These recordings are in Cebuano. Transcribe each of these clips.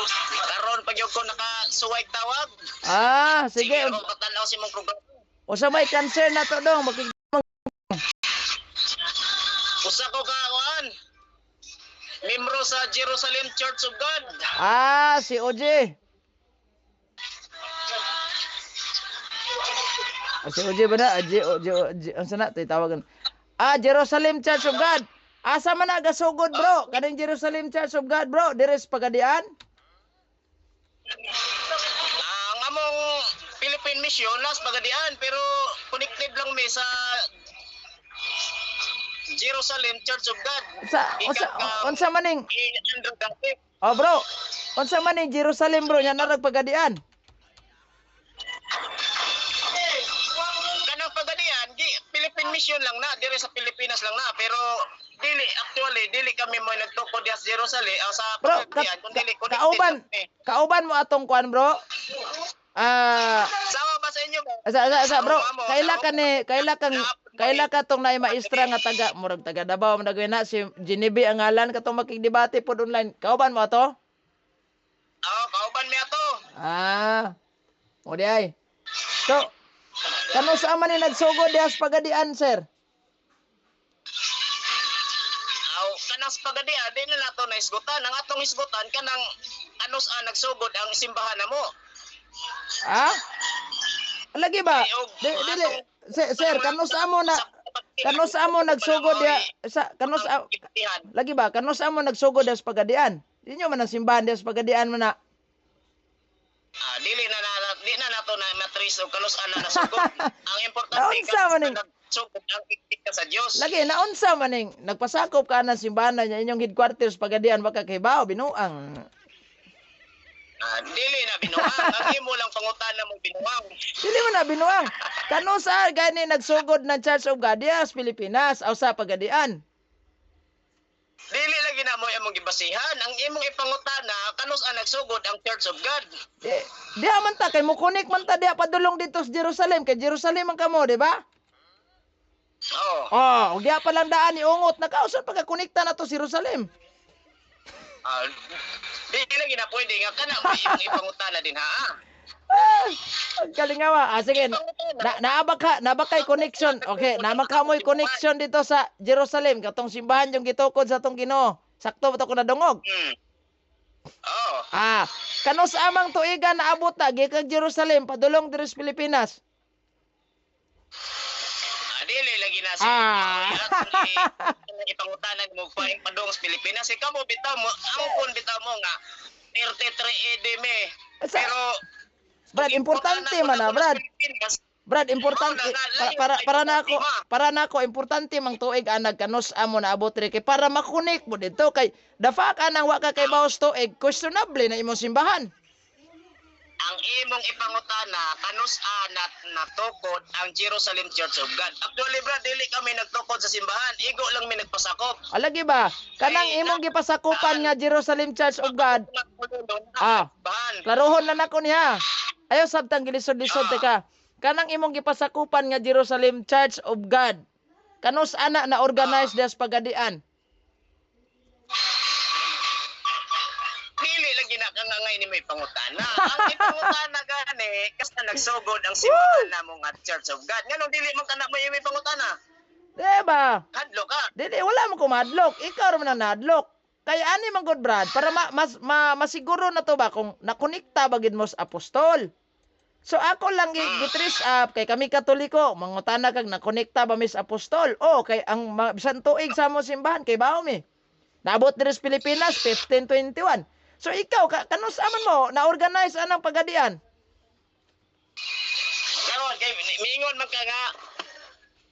Karon pag ko nakasuway tawag. Ah, sige. Sige, ako katanaw sa imong programa. Usa may concern na to dong. Usa ko ka kuan. Membro sa Jerusalem Church of God. Ah, si OJ. Ah, si OJ ba na? Ah, J, O, J, O, J, unsa na? Ito'y tawagan. Ah, Jerusalem Church of God. Asa man na gasugod, bro? Kaning Jerusalem Church of God, bro. Dire sa Pagadian? Ah, ang among Philippine Mission nas Pagadian, pero connected lang mi sa Jerusalem Church of God. Sa unsa unsa maning Andrew Dati. Oh, bro. Unsa man ning Jerusalem, bro, nya narag Pagadian? Kanang Pagadian, gi Philippine Mission lang na, dire sa Pilipinas lang na, pero dili actually dili kami mo nagtukod diha sa Jerusalem sa Bro, Pagadian, kun dili connected kauban lang mi. kauban mo atong kuan, bro. Ah, Sama ba sa inyo ba? Sa bro, kaila ka ni, kaila kang kaila ka tong naay maestra nga taga murag taga Davao man na si Genevieve ang ngalan katong makigdebate pod online. Kauban mo ato? Oo, kauban mi ato. Ah. Mo di ay. So, kano sa man ni nagsugod diha sa Pagadian, sir? Aw, kanang sa Pagadian di na nato naisgutan. Ang atong isgutan kanang ano sa nagsugod ang simbahan namo. Ah? Lagi ba? Di, dili sir, sir, kano sa mo na kano sa mo nagsugod diha sa kano sa lagi ba kano sa mo nagsugod diha sa Pagadian? Di nyo man ang simbahan diha sa Pagadian man na. Ah, dili na na di na nato na matris og kanus ana nasugod. Ang importante Naunsa man ning- nagsugod ang iktik sa Dios. Lagi naunsa man ning nagpasakop ka ng simbahan na inyong headquarters Pagadian baka kay bao binuang. Ah, dili na binuang. Ang imo lang pangutana mo binuang. Dili man na binuang. Kano sa gani nagsugod ng Church of God diha sa Pilipinas o sa Pagadian? Dili lagi na mo imong gibasihan. Ang imong ipangutana kanus ang nagsugod ang Church of God. Di, diha man ta kay mukunik man ta diha padulong dito sa Jerusalem kay Jerusalem ang kamo, di ba? Oo. Oh, ug diha pa lang daan iungot na kausan pagkakonekta na to sa Jerusalem. Ah, dili lagi na pwede nga kana mo imong ipangutana din ha. Ah, ang kalingawa. Ah, sige. Na, naaba ka, naaba kay connection. Okay, naama ka mo'y connection dito sa Jerusalem katong simbahan yung gitukod sa atong Ginoo. Sakto ba to ko nadungog? Oo. Ah, kano sa amang tuigan naabot na gikan Jerusalem padulong diri sa Pilipinas. Ah, dili lagi na si ipangutana mo pa padung sa Pilipinas. Ikaw mo bitaw mo ang kon bitaw mo nga 33 AD me. Pero Brad, importante man na, Brad. Brad, importante para na ako importante mang tuig anag kanus amo naabot diri kay para makunik mo didto kay the fact anang wa ka kay baos tuig questionable na imong simbahan. Ang imong ipangutana kanus anat natukod ang Jerusalem Church of God. Actually, brad, dili kami nagtukod sa simbahan, igo lang mi nagpasakop. Alagi ba? Kanang imong gipasakupan nga Jerusalem Church of God. Ah. Simbahan. Klarohon na nako niya. Ayaw sabtang gilisod-lisod teka. Kanang imong gipasakupan nga Jerusalem Church of God. Kanus ana na organize diha sa Pagadian? Dili lagi na kang angay ni may pangutana. Ang ipangutana gani kasi nagsugod ang simbahan namo nga Church of God. Nganong dili man kana may pangutana? Di ba? Hadlo ka. Dili wala mo kumadlok. Ikaw ra man ang nadlok. Kay ani man good Brad para masiguro na to ba kung nakonekta ba gid mo sa apostol. So ako lang gi-trace up kay kami Katoliko, mangutana kag nakonekta ba mis apostol? O kay ang bisan tuig sa mo simbahan kay bao mi. Naabot diri sa Pilipinas 1521. So ikaw ka, kanus aman mo na-organize anang Pagadian? Karon kay miingon man ka nga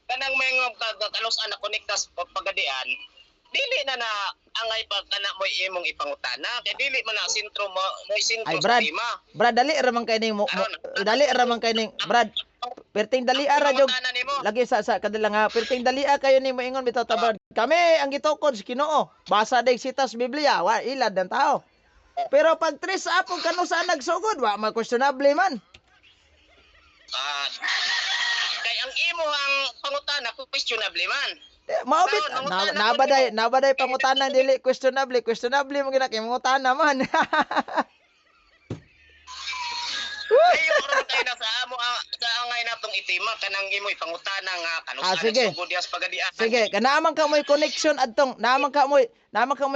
kanang maingon ka nga kanus ana konekta sa Pagadian. Dili na na angay pa kana mo imong ipangutana kay dili man na sentro mo mo'y sentro Ay, sa Brad. tema. Brad, dali ra man kay ning dali ra man kay ning Brad. Perting dali ra jog Pangutana nimo. lagi sa kadila nga perting dalia kayo ni moingon bitaw ta Brad. Kami ang gitukod sa Ginoo. Basa day sitas Biblia, wa ilad ng tao. Pero pag tres sa apog kanu saan nagsugod, wa ma questionable man. Ah, kay ang imo ang pangutana questionable man. Eh, Maobit Pangutana na, ko nabaday pangutana dili questionable, questionable mo gina kay mangutana man. Layo ron tayo na sa amo sa angay natong itima kanang imo ipangutana nga kanus Ah, sige. nagsugod diha sa Pagadian. Sige, kanaaman ka mo'y connection adtong, naaman ka mo'y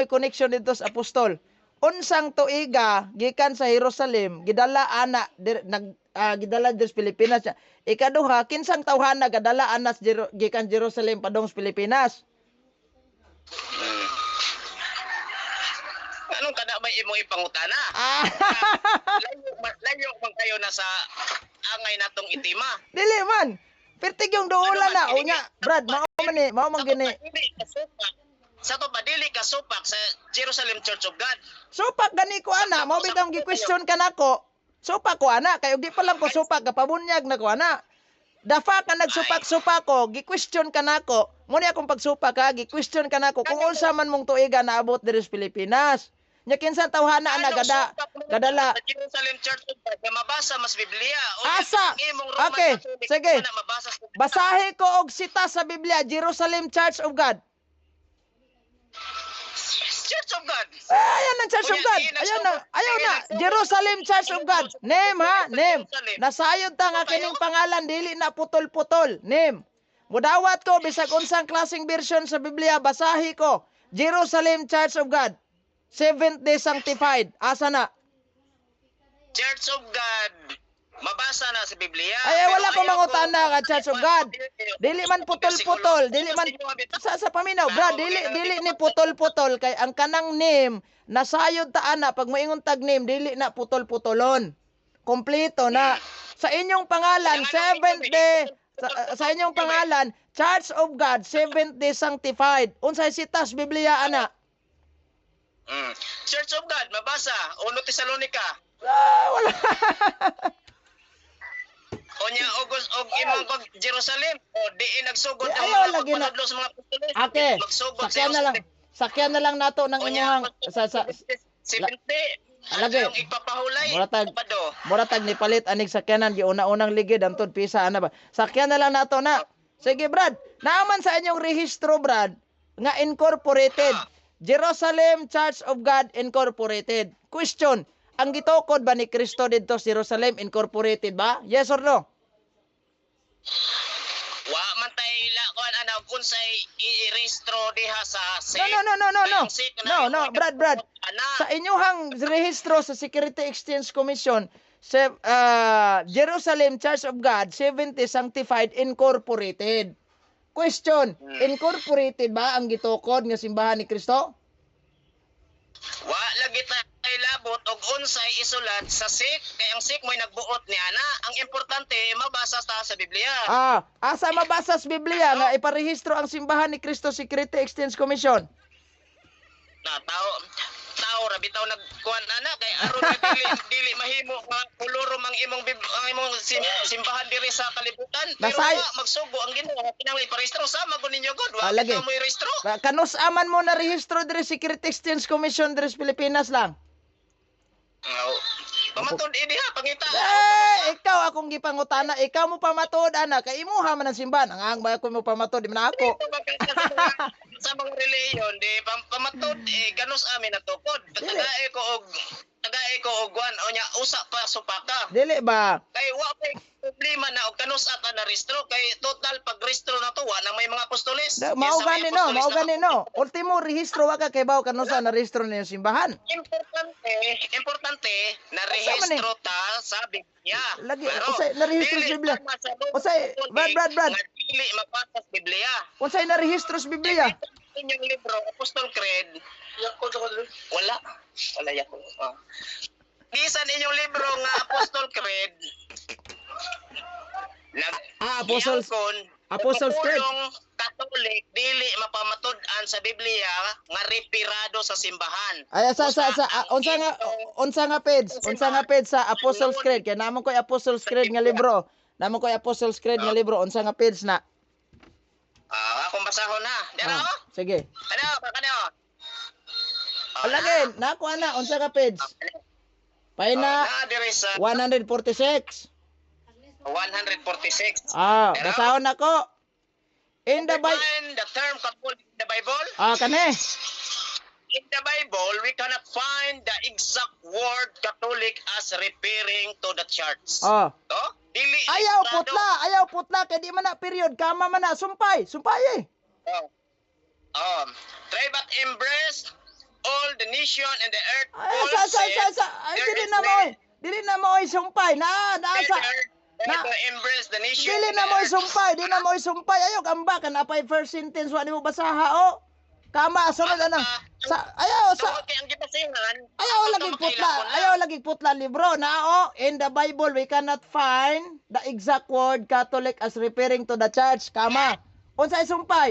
connection dito sa apostol. Unsang tuiga gikan sa Jerusalem gidala ana dir, nag gidala diri sa Pilipinas? Ikaduha, kinsang tawhana gadala ana sa gikan Jerusalem padung sa Pilipinas? Anong kada may imo ipangutana? Ah, Layo man kayo na sa angay natong itima. Dili man. Pertig yung duola na unya, Brad, mao man ni, mao man gini. Dili kasupak. Sa to ba dili kasupak sa Jerusalem Church of God? Supak gani ko ana, mao bitang gi-question ka nako. Supak ko ana, kay og di pa lang ko supak, gapabunyag na ko ana. The fact nga nagsupak-supak ko, gi-question ka nako. Muna akong pagsupak ha, gi-question ka nako kung unsa man mong tuiga naabot diri sa Pilipinas. Nya kinsa tawhana ana Anong gada supak mo gadala? sa Jerusalem Church of God nga mabasa mas Biblia? O Asa? ang imong Roman Okay, Catholic sige. na mabasa sa Biblia. Basahi ko og sita sa Biblia, Jerusalem Church of God. Church of God. Eh, ayan ang Church of God. Ayaw na, ayaw na. Jerusalem Church of God. Name ha, name. Nasayod ta nga kining pangalan dili na putol-putol. Name. Mudawat ko bisag unsang klaseng version sa Biblia, basahi ko. Jerusalem Church of God. Seventh Day Sanctified. Asa na? Church of God. Mabasa na sa Biblia. Ay, ay, wala Pero ko ayaw mangutana ka Church of God. Dili man putol-putol, dili man sa paminaw, brad, dili dili ni putol-putol kay ang kanang name nasayod ta ana. Pag moingon tag name, dili na putol-putolon. Kompleto na. Sa inyong pangalan, Seventh Day sa inyong pangalan, Church of God, Seventh Day Sanctified. Unsay sitas Biblia ana? Church of God, mabasa. Uno Tesalonica. Ah, wala. Unya og imong pag Jerusalem o diin nagsugod Di, ang ayaw mga lagi na. pagpanudlo sa mga apostoles. Ate, Magsugod sa sakyan na lang. Jerusalem. Sakyan na lang nato ng Unya, inyong sa 70. Lagi. Ang ipapahulay. Muratag. Sabado. Muratag ni palit anig sakyanan, giuna-unang ligid antod pisa ana ba. Sakyan na lang nato na. Sige, Brad, naaman sa inyong rehistro, Brad, nga incorporated. Jerusalem Church of God Incorporated. Question, ang gitukod ba ni Kristo didto sa Jerusalem incorporated ba? Yes or no? Wa man tay lakuan ana unsay i-rehistro diha sa SEC. No, no, no, no, no, no. Ang SEC na No, no, Brad, Brad. Ana. Sa inyuhang rehistro sa Security Exchange Commission, sa Jerusalem Church of God, 70 Sanctified Incorporated. Question, incorporated ba ang gitukod nga simbahan ni Kristo? Wa lagi tay labot og unsay isulat sa SEC kay ang SEC mo'y nagbuot ni ana. Ang importante mabasa ta sa Biblia. Ah, asa mabasa sa Biblia nga iparehistro ang simbahan ni Kristo Security Exchange Commission? Na tao tao ra bitaw nagkuan ana kay aron nga dili dili mahimo nga kolorum ang imong simbahan diri sa kalibutan, pero wa magsugo ang Ginoo, kinahanglan iparehistro sama gud ninyo gud wa Ah, lagi. bitaw mo'y rehistro. Kanus aman mo na rehistro diri Security Exchange Commission diri sa Pilipinas lang? Oh. Pamatud diha pangita. Eh, ikaw akong gipangutana, ikaw mo pamatuod ana kay imuha man ang simbahan. Ang ba ako mo pamatuod, di man ako. Sa mga relihiyon di pamatud eh ganus amin natukod. Tagae ko og guan unya usa pa supaka. Dili ba? Kay wa pa problema na og kanus ata na rehistro kay total pag rehistro na to wa na may mga apostoles. Da, mao Kaysa may gani no, apostoles mao na gani no. Ultimo rehistro wa ka kay baw kanusa na rehistro niyo simbahan. Importante, importante na Asa man eh? rehistro ta sa Biblia. Lagi, Pero, usay, narehistro sa dili Biblia. tama sa Roman Usay, Catholic Brad, Brad, Brad. nga dili mabasa sa Biblia. Unsay na rehistro sa Biblia? Inyong libro, Apostol Creed, wala. Wala yako. Oh. Bisan inyong libro nga Apostol Creed, nag Ah, giangkon, Apostles Creed. pulong Katolik dili mapamatud-an sa Biblia nga repirado sa simbahan. Ay sa unsa nga page? Unsa nga page sa Apostles Creed? Kay namo koy Apostles Creed nga libro. Namo koy Apostles Creed nga libro. Unsa nga page na? Ah, akong basahon na. Dara Ah, oh. sige. Ano, kano? Ah, Alagi, nako ana unsa ka page? Pahina Na diri sa 146. 146. Ah, basahon nako. In the Bible Define the term Catholic in the Bible. Ah, kani. In the Bible, we cannot find the exact word Catholic as referring to the church. Oh. To? Dili Ayaw registrado. Putla, ayaw putla kay di man na period, kama man na sumpay, sumpay eh. Oh. Try but embrace all the nation and the earth. Ay, Paul sa sa sa said, sa ay, there dili is na mo oy. Dili na mo oy sumpay na na sa na embrace the nation dili and na the mo earth. Sumpay, di na mo sumpay. Ayaw kamba kan apay first sentence wa nimo basaha oh. Kama sunod ana. Sa ayaw sa Tungod kay ang gibasihan, ayaw ang lagi putla, pagkamakiilapon na. Ayaw lagi putla libro na oh. In the Bible we cannot find the exact word Catholic as referring to the church. Kama. Unsay sumpay?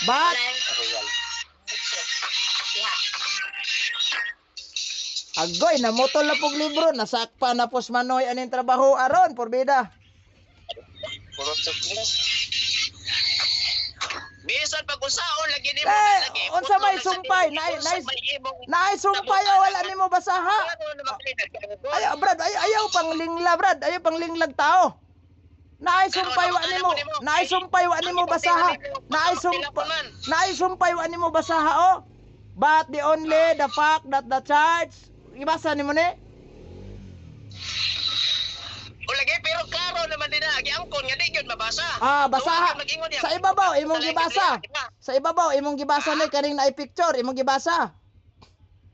But Royal. Agoy, namutol na pog libro, nasakpa na pos manoy aning trabaho aron porbida. Puro tuklas. Bisan pag usaon lagi nimo Eh, na lagi. unsa may Putlo na sa sumpay? dili. Naay Unsa may imong naay sumpay o wala nimo basaha. Klaro naman kay nagkaroon. Ayaw, Brad, ay, ayaw pang lingla, Brad, ayaw pang linglag tao. Naay sumpay wa nimo, naay sumpay wa nimo basaha. Naay sumpay wa nimo basaha oh. But the only the fact that the church ibasa nimo ni? O lagi pero klaro naman din na giangkon nga di gyud mabasa. Ah, basaha. Tungod kay mag-ingon niya, Sa ibabaw imong sa gibasa. Biblia, Sa ibabaw imong gibasa ni kaning naay picture, imong gibasa.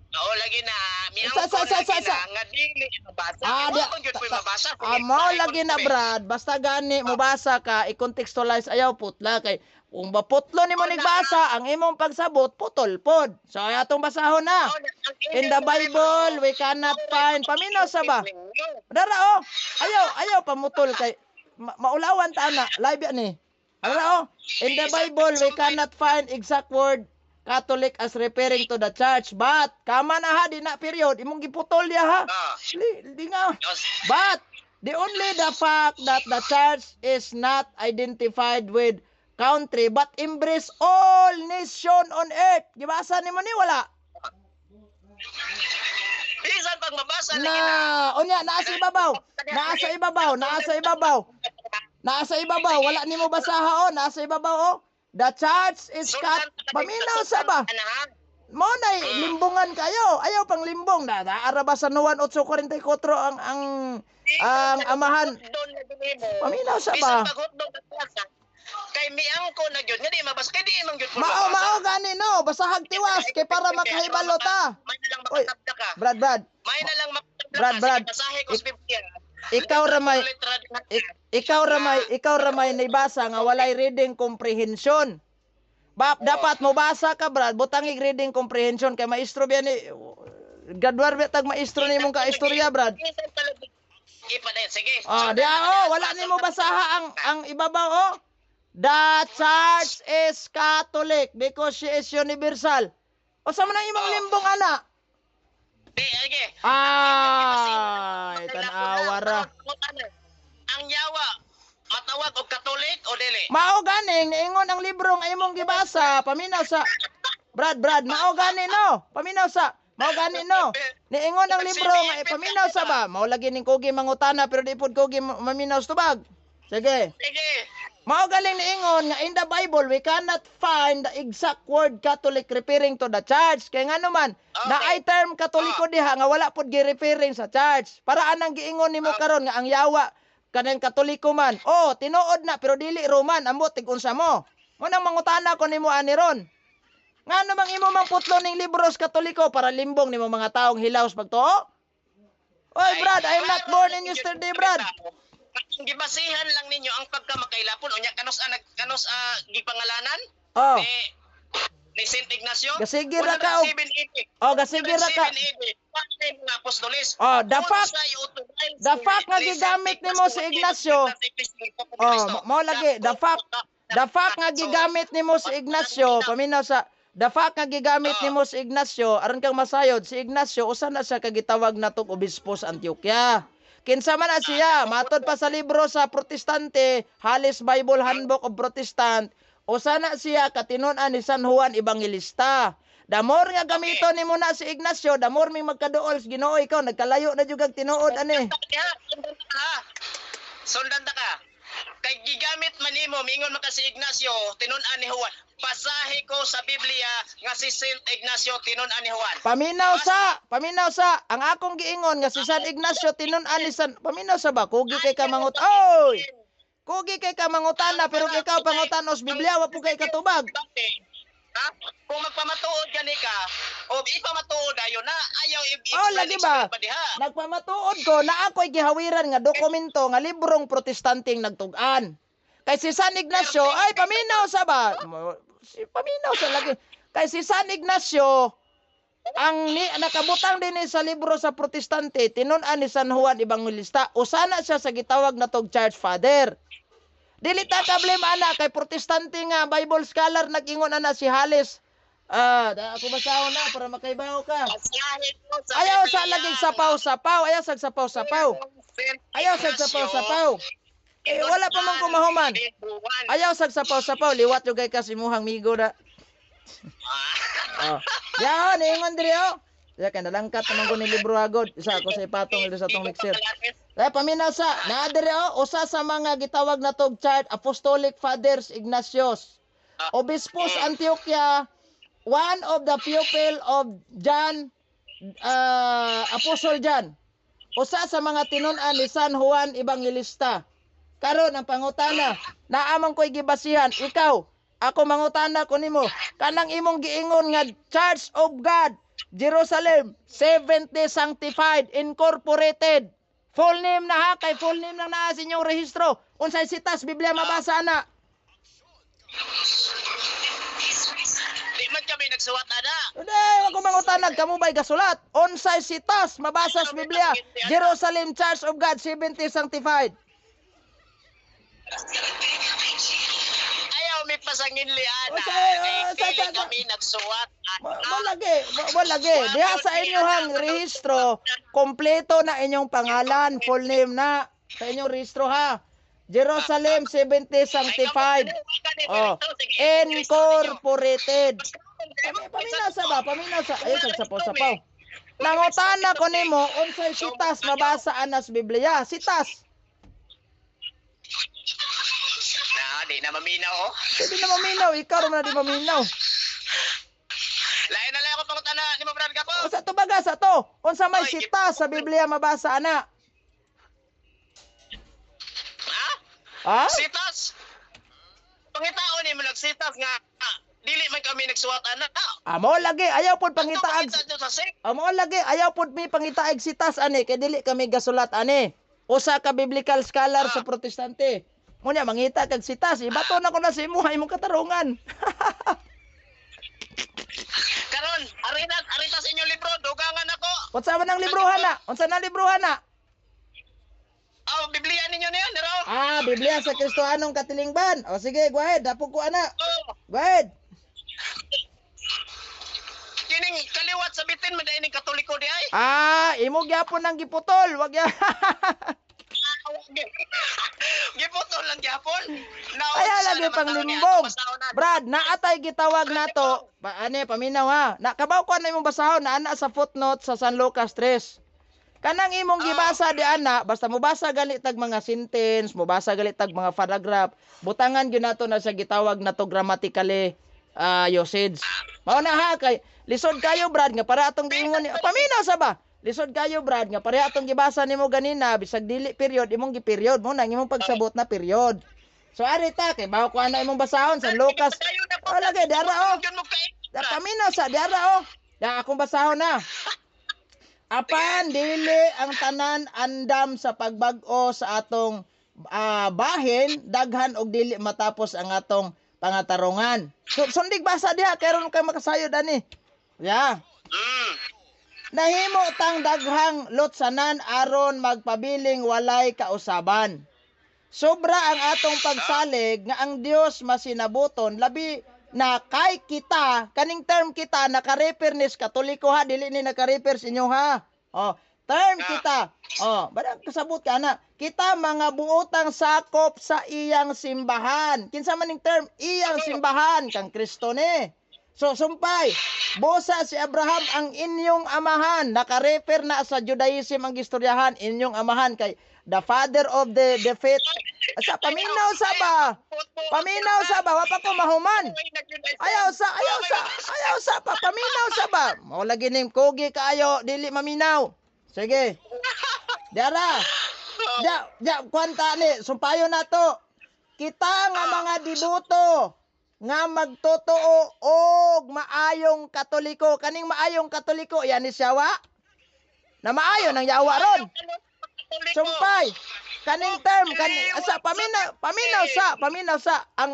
Oo, lagi na miangkon Sa- lagi sa- na nga dili mabasa. Ah, Ah, di, gyud po'y mabasa. Ah, mo lagi na, Brad, basta gani mobasa ka, i-contextualize, ayaw putla kay kung baputlo nimo nagbasa, ang imong pagsabot putol pod. So ay atong basahon na. In the Bible, we cannot find. Paminaw sa ba? Dara oh. Ayaw, ayaw pamutol kay maulawan ta na. Live yan eh. Dara oh. In the Bible, we cannot find exact word Catholic as referring to the church. But, kama na ha, di na period. Imong giputol ya ha. Ah. Di, di nga. But the only the fact that the church is not identified with country but embrace all nation on earth. Gibasa nimo ni wala? Bisan pag mabasa Na, lagi na. unya naa sa ibabaw. Naa sa ibabaw, naa sa ibabaw. Naa sa ibabaw, wala nimo basaha oh, naa sa ibabaw oh. The church is cut. Paminaw sa ba? Ana ha? Mo na limbungan kayo. Ayaw pang limbong na. Naara ba sa Juan 8:44 ang amahan? Doon na din mo. Paminaw sa ba? Bisan pag hotdog at basa, kay miangko na gyud nga di mabasa kay di man gyud po Mao mabasa. mao gani no, basahag tiwas kay para makahibalo ta. May na lang Oy. makatabla ka. Brad, Brad, May na lang makatabla Brad, ka. Brad. Sige, basahe ko sa Biblia. ikaw ra may Literal na- ikaw ra may nibasa nga walay reading comprehension. Bap, dapat mo basa ka, Brad, butangig reading comprehension kay maestro biya ni gadwar biya tag maestro nimong ka istorya, Brad. Bisan talaga. Ipadayon. Sige. Ah, di oh, wala nimo basaha ang ibabaw oh. The church is Catholic because she is universal. O sa man ang imong limbong ana? Di, sige. Ay, tan-awa ra. Ang yawa, matawag og Katolik o dili? Mao ganing niingon ang libro nga imong gibasa, paminaw sa Brad, Brad, mao gani no. Paminaw sa mao gani no. Niingon ang libro nga paminaw sa ba. Mao lagi ning kugi mangutana pero di pud kugi maminaw sa tubag. Sige. Sige. Mao galing niingon nga in the Bible we cannot find the exact word Catholic referring to the church. Kay ngano man, naay term Katoliko diha nga wala pud gi-referring sa church. Para anang giingon nimo karon nga ang yawa kanang Katoliko man. Oh, tinuod na pero dili Roman, ambot tig unsa mo. Mo nang mangutana ko nimo ani ron. Ngano mang imo mang putlo ning libros Katoliko para limbong nimo mga taong hilaws pagtuo? Oy, Brad, I'm not born in yesterday, Brad. Ang gibasihan lang ninyo ang pagkamakailapon unya kanos ang kanos gipangalanan ni Saint Ignacio. Gasige ra ka og- 107 AD. Oh, gasige ra ka. 107 AD. Patay mga apostoles. Oh, the fact nga gigamit nimo si Ignacio. Oh, mao lagi the fact nga gigamit nimo si Ignacio, paminaw sa the fact nga gigamit nimo si Ignacio, aron kang masayod, si Ignacio usa na siya kagitawag natong obispo sa Antioquia. Kinsa man na siya, matod pa sa libro sa Protestante, Halis Bible Handbook of Protestant, usa na siya katinon-an ni San Juan Evangelista. The more nga gamiton nimo na si Ignacio, the more may magkaduol sa Ginoo ikaw, nagkalayo na jud kag tinuod ani. Sundan ta ka. Sundan ta ka. Kay gigamit man nimo, mingon man ka si Ignacio tinun-an ni Juan. Basahe ko sa Biblia nga si Saint Ignacio tinun-an ni Juan. Paminaw sa, paminaw sa, ang akong giingon nga si San Ignacio tinun-an ni San, paminaw sa ba, kugi kay ka mangut, oy! Kugi kay ka mangutana, pero ikaw pangutanos Biblia, wa po kay katubag. Ha? Kung magpamatuod gani ka, o ipamatuod ayo na, ayaw Oh, lagi ba? pa diha. Nagpamatuod ko na ako'y gihawiran nga dokumento nga librong Protestanteng nagtug-an. Kay si San Ignacio, ay paminaw sa ba? Si paminaw sa lagi. Kay si San Ignacio, ang ni, nakabutang din sa libro sa Protestante, tinun-an ni San Juan Evangelista, usana siya sa gitawag na tog Church Father. Dili ta ka blame ana kay Protestante nga Bible scholar nag-ingon ana si Hales. Ah, ako basahon na para makaibaw ka. Ayaw sa lagi sapaw-sapaw, ayaw sa sapaw-sapaw. Ayaw sa sapaw-sapaw. Eh, wala pa man kumahuman. Ayaw sa sapaw-sapaw, liwat yung kay kasimuhang migo na. Oh. Ya, niingon diri oh. Ya kay nalangkat naman ko ni libro agod. Isa ako sa ipatong diri sa tong mixer. Eh, paminaw sa, naa diri oh, usa sa mga gitawag na tog Church Apostolic Fathers Ignatius. Obispos Antioquia, one of the pupil of John, Apostle John. Usa sa mga tinun-an ni San Juan Evangelista. Karon ang pangutana, naamang ko'y gibasihan, ikaw, ako mangutana ko nimo, kanang imong giingon nga Church of God, Jerusalem, 70 Sanctified Incorporated. Full name na ha, kay full name lang naa sa inyong rehistro. Unsay sitas Biblia mabasa ana? Di man kami nagsuwat ana. Hindi, wag ko mangutanag kamo ba'y gasulat? Unsay sitas mabasa sa Biblia? Jerusalem Church of God, 70 Sanctified. Ayaw mi pasangin li ana. O, Kay dili kami nagsuwat ana. Mo lagi, mo lagi. Diha sa inyong rehistro, kompleto na inyong pangalan, full name na sa inyong rehistro ha. Jerusalem 70 Sanctified. Oh, Incorporated. Paminaw sa ba? Paminaw sa ay sa sapaw sapaw. Nangutana ko nimo unsay sitas mabasa anas Biblia? Sitas. Na, di na maminaw oh. Di na maminaw, ikaw ra man na di maminaw. Lain na lang ako pangutana ni mo Brad Gapo. Unsa to baga sa to? Unsa may sitas sa Biblia mabasa ana? Ha? Ha? Sitas. Pangitaon ni mo nagsitas nga dili man kami nagsuwat ana. Amo lagi ayaw pod pangitaag. Amo lagi ayaw pod mi pangitaag sitas ani kay dili kami gasulat ani. Usa ka biblical scholar sa Protestante. Ngunya mangita kag sitas, ibato na ko na sa imuha imong katarungan. Karon, arita arita sa inyong libro, dugangan ako. Unsa man ang librohan na? Unsa na librohan na? Oh, Biblia ninyo niyan, nero. Ah, Biblia sa Kristohanong katilingban. O sige, go ahead, dapog ko ana. Oh, Go ahead. Kining kaliwat sa bitin man ning Katoliko di ay. Ah, imo gyapon ang giputol, wag ya. Giputol lang gyapon. Kaya lagi panglimbong. Brad, naatay gitawag nato. Pa ane paminaw ha. Nakabaw ko na imong basahon na ana sa footnote sa San Lucas 3. Kanang imong gibasa di ana, basta mobasa gali tag mga sentence, mobasa gali tag mga paragraph, butangan gyud nato na sa gitawag nato grammatically usage. Mao na ha kay lisod kayo Brad nga para atong giingon ni paminaw sa ba? Lisod kayo Brad nga para atong gibasa nimo ganina bisag dili period imong gi-period mo nang imong pagsabot na period. So ari ta kay bawo ko ana imong basahon sa Lucas. Oh lagi dara oh. Da paminaw sa dara oh. Da akong basahon na. Apan dili ang tanan andam sa pagbag-o sa atong bahin daghan og dili matapos ang atong pangatarungan. So, sundig basa diha kay ron kay makasayod ani. Yeah. Nahimo tang daghang lotsanan aron magpabiling walay kausaban. Sobra ang atong pagsalig nga ang Dios masinabuton labi na kay kita kaning term kita naka-refer nis Katoliko ha, dili ni naka-refer sa inyo ha. Oh, term kita. Oh, bada kasabot ka na. Kita mga buotang sakop sa iyang simbahan. Kinsa man ning term iyang simbahan kang Kristo ni. So sumpay, bosa si Abraham ang inyong amahan. Naka-refer na sa Judaism ang gistoryahan, inyong amahan kay the father of the faith Asa paminaw sa ba? Paminaw sa ba? Wa pa ko mahuman. Ayaw sa, ayaw sa, ayaw sa pa, paminaw sa ba? Mao lagi ning kugi kaayo, dili maminaw. Sige. Dara. Ja, ja, kwanta ni, sumpayo na to. Kita nga mga dibuto nga magtotoo og maayong Katoliko. Kaning maayong Katoliko, yan ni siya wa? Na maayo nang yawa ron. Sumpay. Kaning term kani sa paminaw, paminaw sa, paminaw sa ang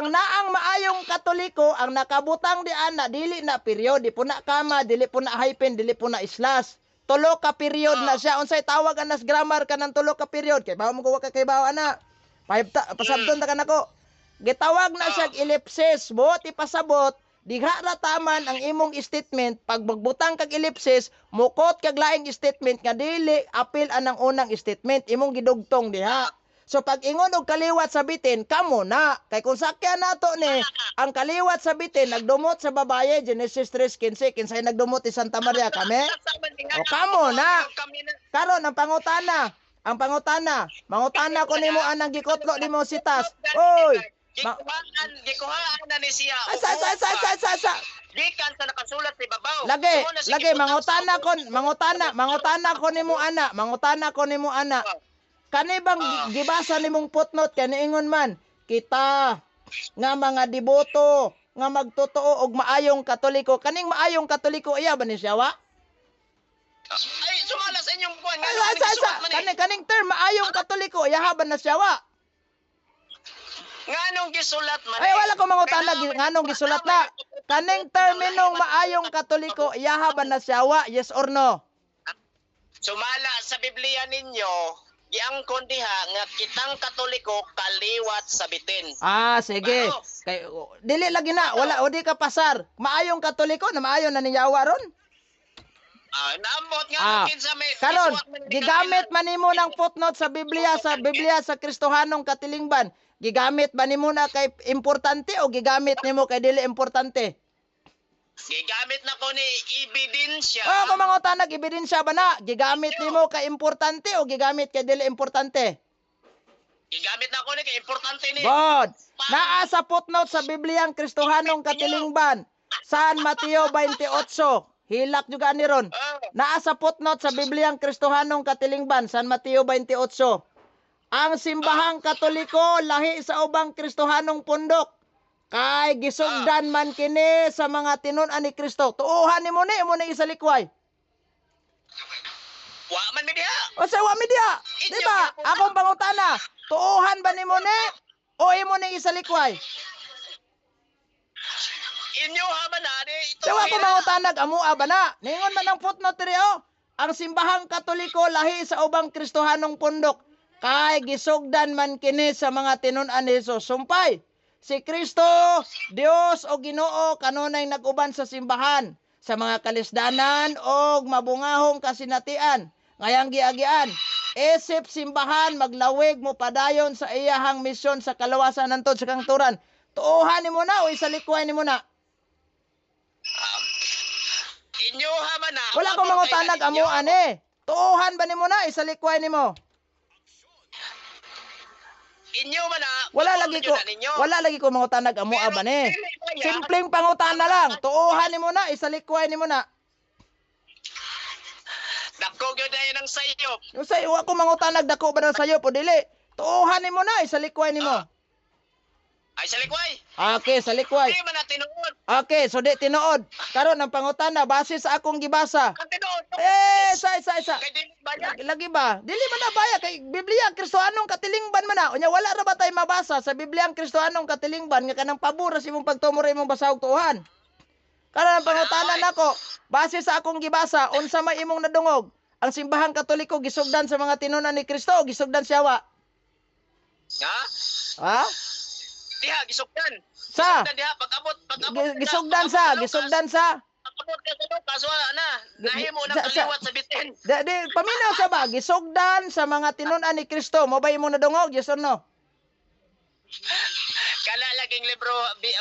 naang maayong Katoliko, ang nakabutang di ana dili na period, di po na kama, dili po na hyphen, dili po na slash. Tulo ka period na siya. Unsay tawag anas grammar kanang tulo ka period? Kay bawo mo ko ka kay bawo ana. Pahibta pasabton ta kanako. Gitawag na siya ellipsis. Buot ipasabot, diha ra taman ang imong statement. Pag magbutang kag ellipsis, mukot kag laing statement nga dili apil anang unang statement imong gidugtong diha. So pag ingon og kaliwat sa bitin, kamo na. Kay kung sakyan nato ni ang kaliwat sa bitin nagdumot sa babaye, Genesis 3:15, kinsay nagdumot ni Santa Maria? Kami? O kamo na. Karon ang pangutana, mangutana ko nimo anang gikotlo nimo sitas. Oy, Gikuhaan, gikuhaan na ni siya. Asa asa asa asa asa asa. Gikan sa nakasulat ni babaw. Lagi, lagi mangutana ko, mangutana, mangutana ko nimo ana, mangutana ko nimo ana. Kani bang gibasa nimong footnote kay niingon man kita nga mga deboto nga magtotoo og maayong Katoliko, kaning maayong Katoliko iya ba ni siya wa? Ay, sumala sa inyong kuan. Ay, asa asa kani kaning term maayong Katoliko iya ba na siya wa? Nganong gisulat man? Ay, wala ko mangutana nganong gisulat na. Kaning terminong maayong Katoliko iya ba na siya wa? Yes or no? Sumala sa Biblia ninyo, giangkon diha nga kitang Katoliko kaliwat sa bitin. Ah, sige. Kay dili lagi na, wala o di ka pasar. Maayong Katoliko na maayo na ni yawa ron. Ah, naambot nga kinsa may Karon, gisuwat man ni gigamit man nimo ng footnote sa Biblia sa Kristohanong katilingban. Gigamit ba nimo na kay importante o gigamit nimo kay dili importante? Gigamit na ko ni ebidensya. Oh, kung mangutanag ebidensya ba na? Gigamit nimo kay importante o gigamit kay dili importante? Gigamit na ko ni kay importante ni. God. Naa sa footnote sa Biblia ang Kristohanong katilingban. San Mateo 28. Hilak juga ni ron. Naa sa footnote sa Biblia ang Kristohanong katilingban, San Mateo 28. Ang simbahang Katoliko lahi sa ubang Kristohanong pundok. Kay gisugdan man kini sa mga tinun-an ni Kristo. Tuohan nimo ni imo ni isalikway. Wa man mi diha. O sa wa mi diha. Di ba? Akong pangutana, tuohan ba nimo ni o imo ni isalikway? Inyo ha ba na di ito. Sa wa ko mangutanag amua ba na? Ningon man ang footnote diri oh. Ang simbahang Katoliko lahi sa ubang Kristohanong pundok. Kay gisugdan man kini sa mga tinun-an ni Jesus. Sumpay. Si Kristo, Dios o Ginoo kanunay nag-uban sa simbahan sa mga kalisdanan og mabungahong kasinatian. Ngayang giagian, isip simbahan maglawig mo padayon sa iyahang misyon sa kalawasan nantod sa kangturan. Tuohan nimo na o isalikway nimo na? Inyo ha man na. Wala ko mangutanag amuan eh. Tuohan ba nimo na isalikway nimo? Inyo man na. Wala lagi ko wala lagi ko mangutanag amua ba ni. Simpleng pangutana lang. Tuohan nimo na isalikway nimo na. Dako gyud na ang sayop. Usay wa ko mangutanag dako ba na sayo po dili. Tuohan nimo na isalikway nimo. Ay, salikway. Okay, salikway. Di man na tinuod. Okay, so di tinuod. Karon ang pangutana base sa akong gibasa. Ang tinuod. Eh, isa isa isa. Kay dili ba ya? Lagi, lagi ba? Dili man na baya kay Biblia ang Kristohanong katilingban man na. Unya wala ra ba tay mabasa sa Biblia ang Kristohanong katilingban nga kanang pabor sa imong pagtumo ra imong basahog tuohan. Karon ang pangutana nako, base sa akong gibasa, unsa may imong nadungog? Ang simbahang Katoliko gisugdan sa mga tinunan ni Kristo o gisugdan siya wa? Ha? Ha? Diha gisugdan. Sa? Gisugdan diha pag-abot pag-abot. Gisugdan sa, gisugdan sa. Pag-abot ka sa Lucas wala na. Nahimo na kaliwat sa bitin. Di, di, paminaw sa ba? Gisugdan sa mga tinunan ni Kristo. Mo ba imong nadungog? Yes or no? Kala laging libro.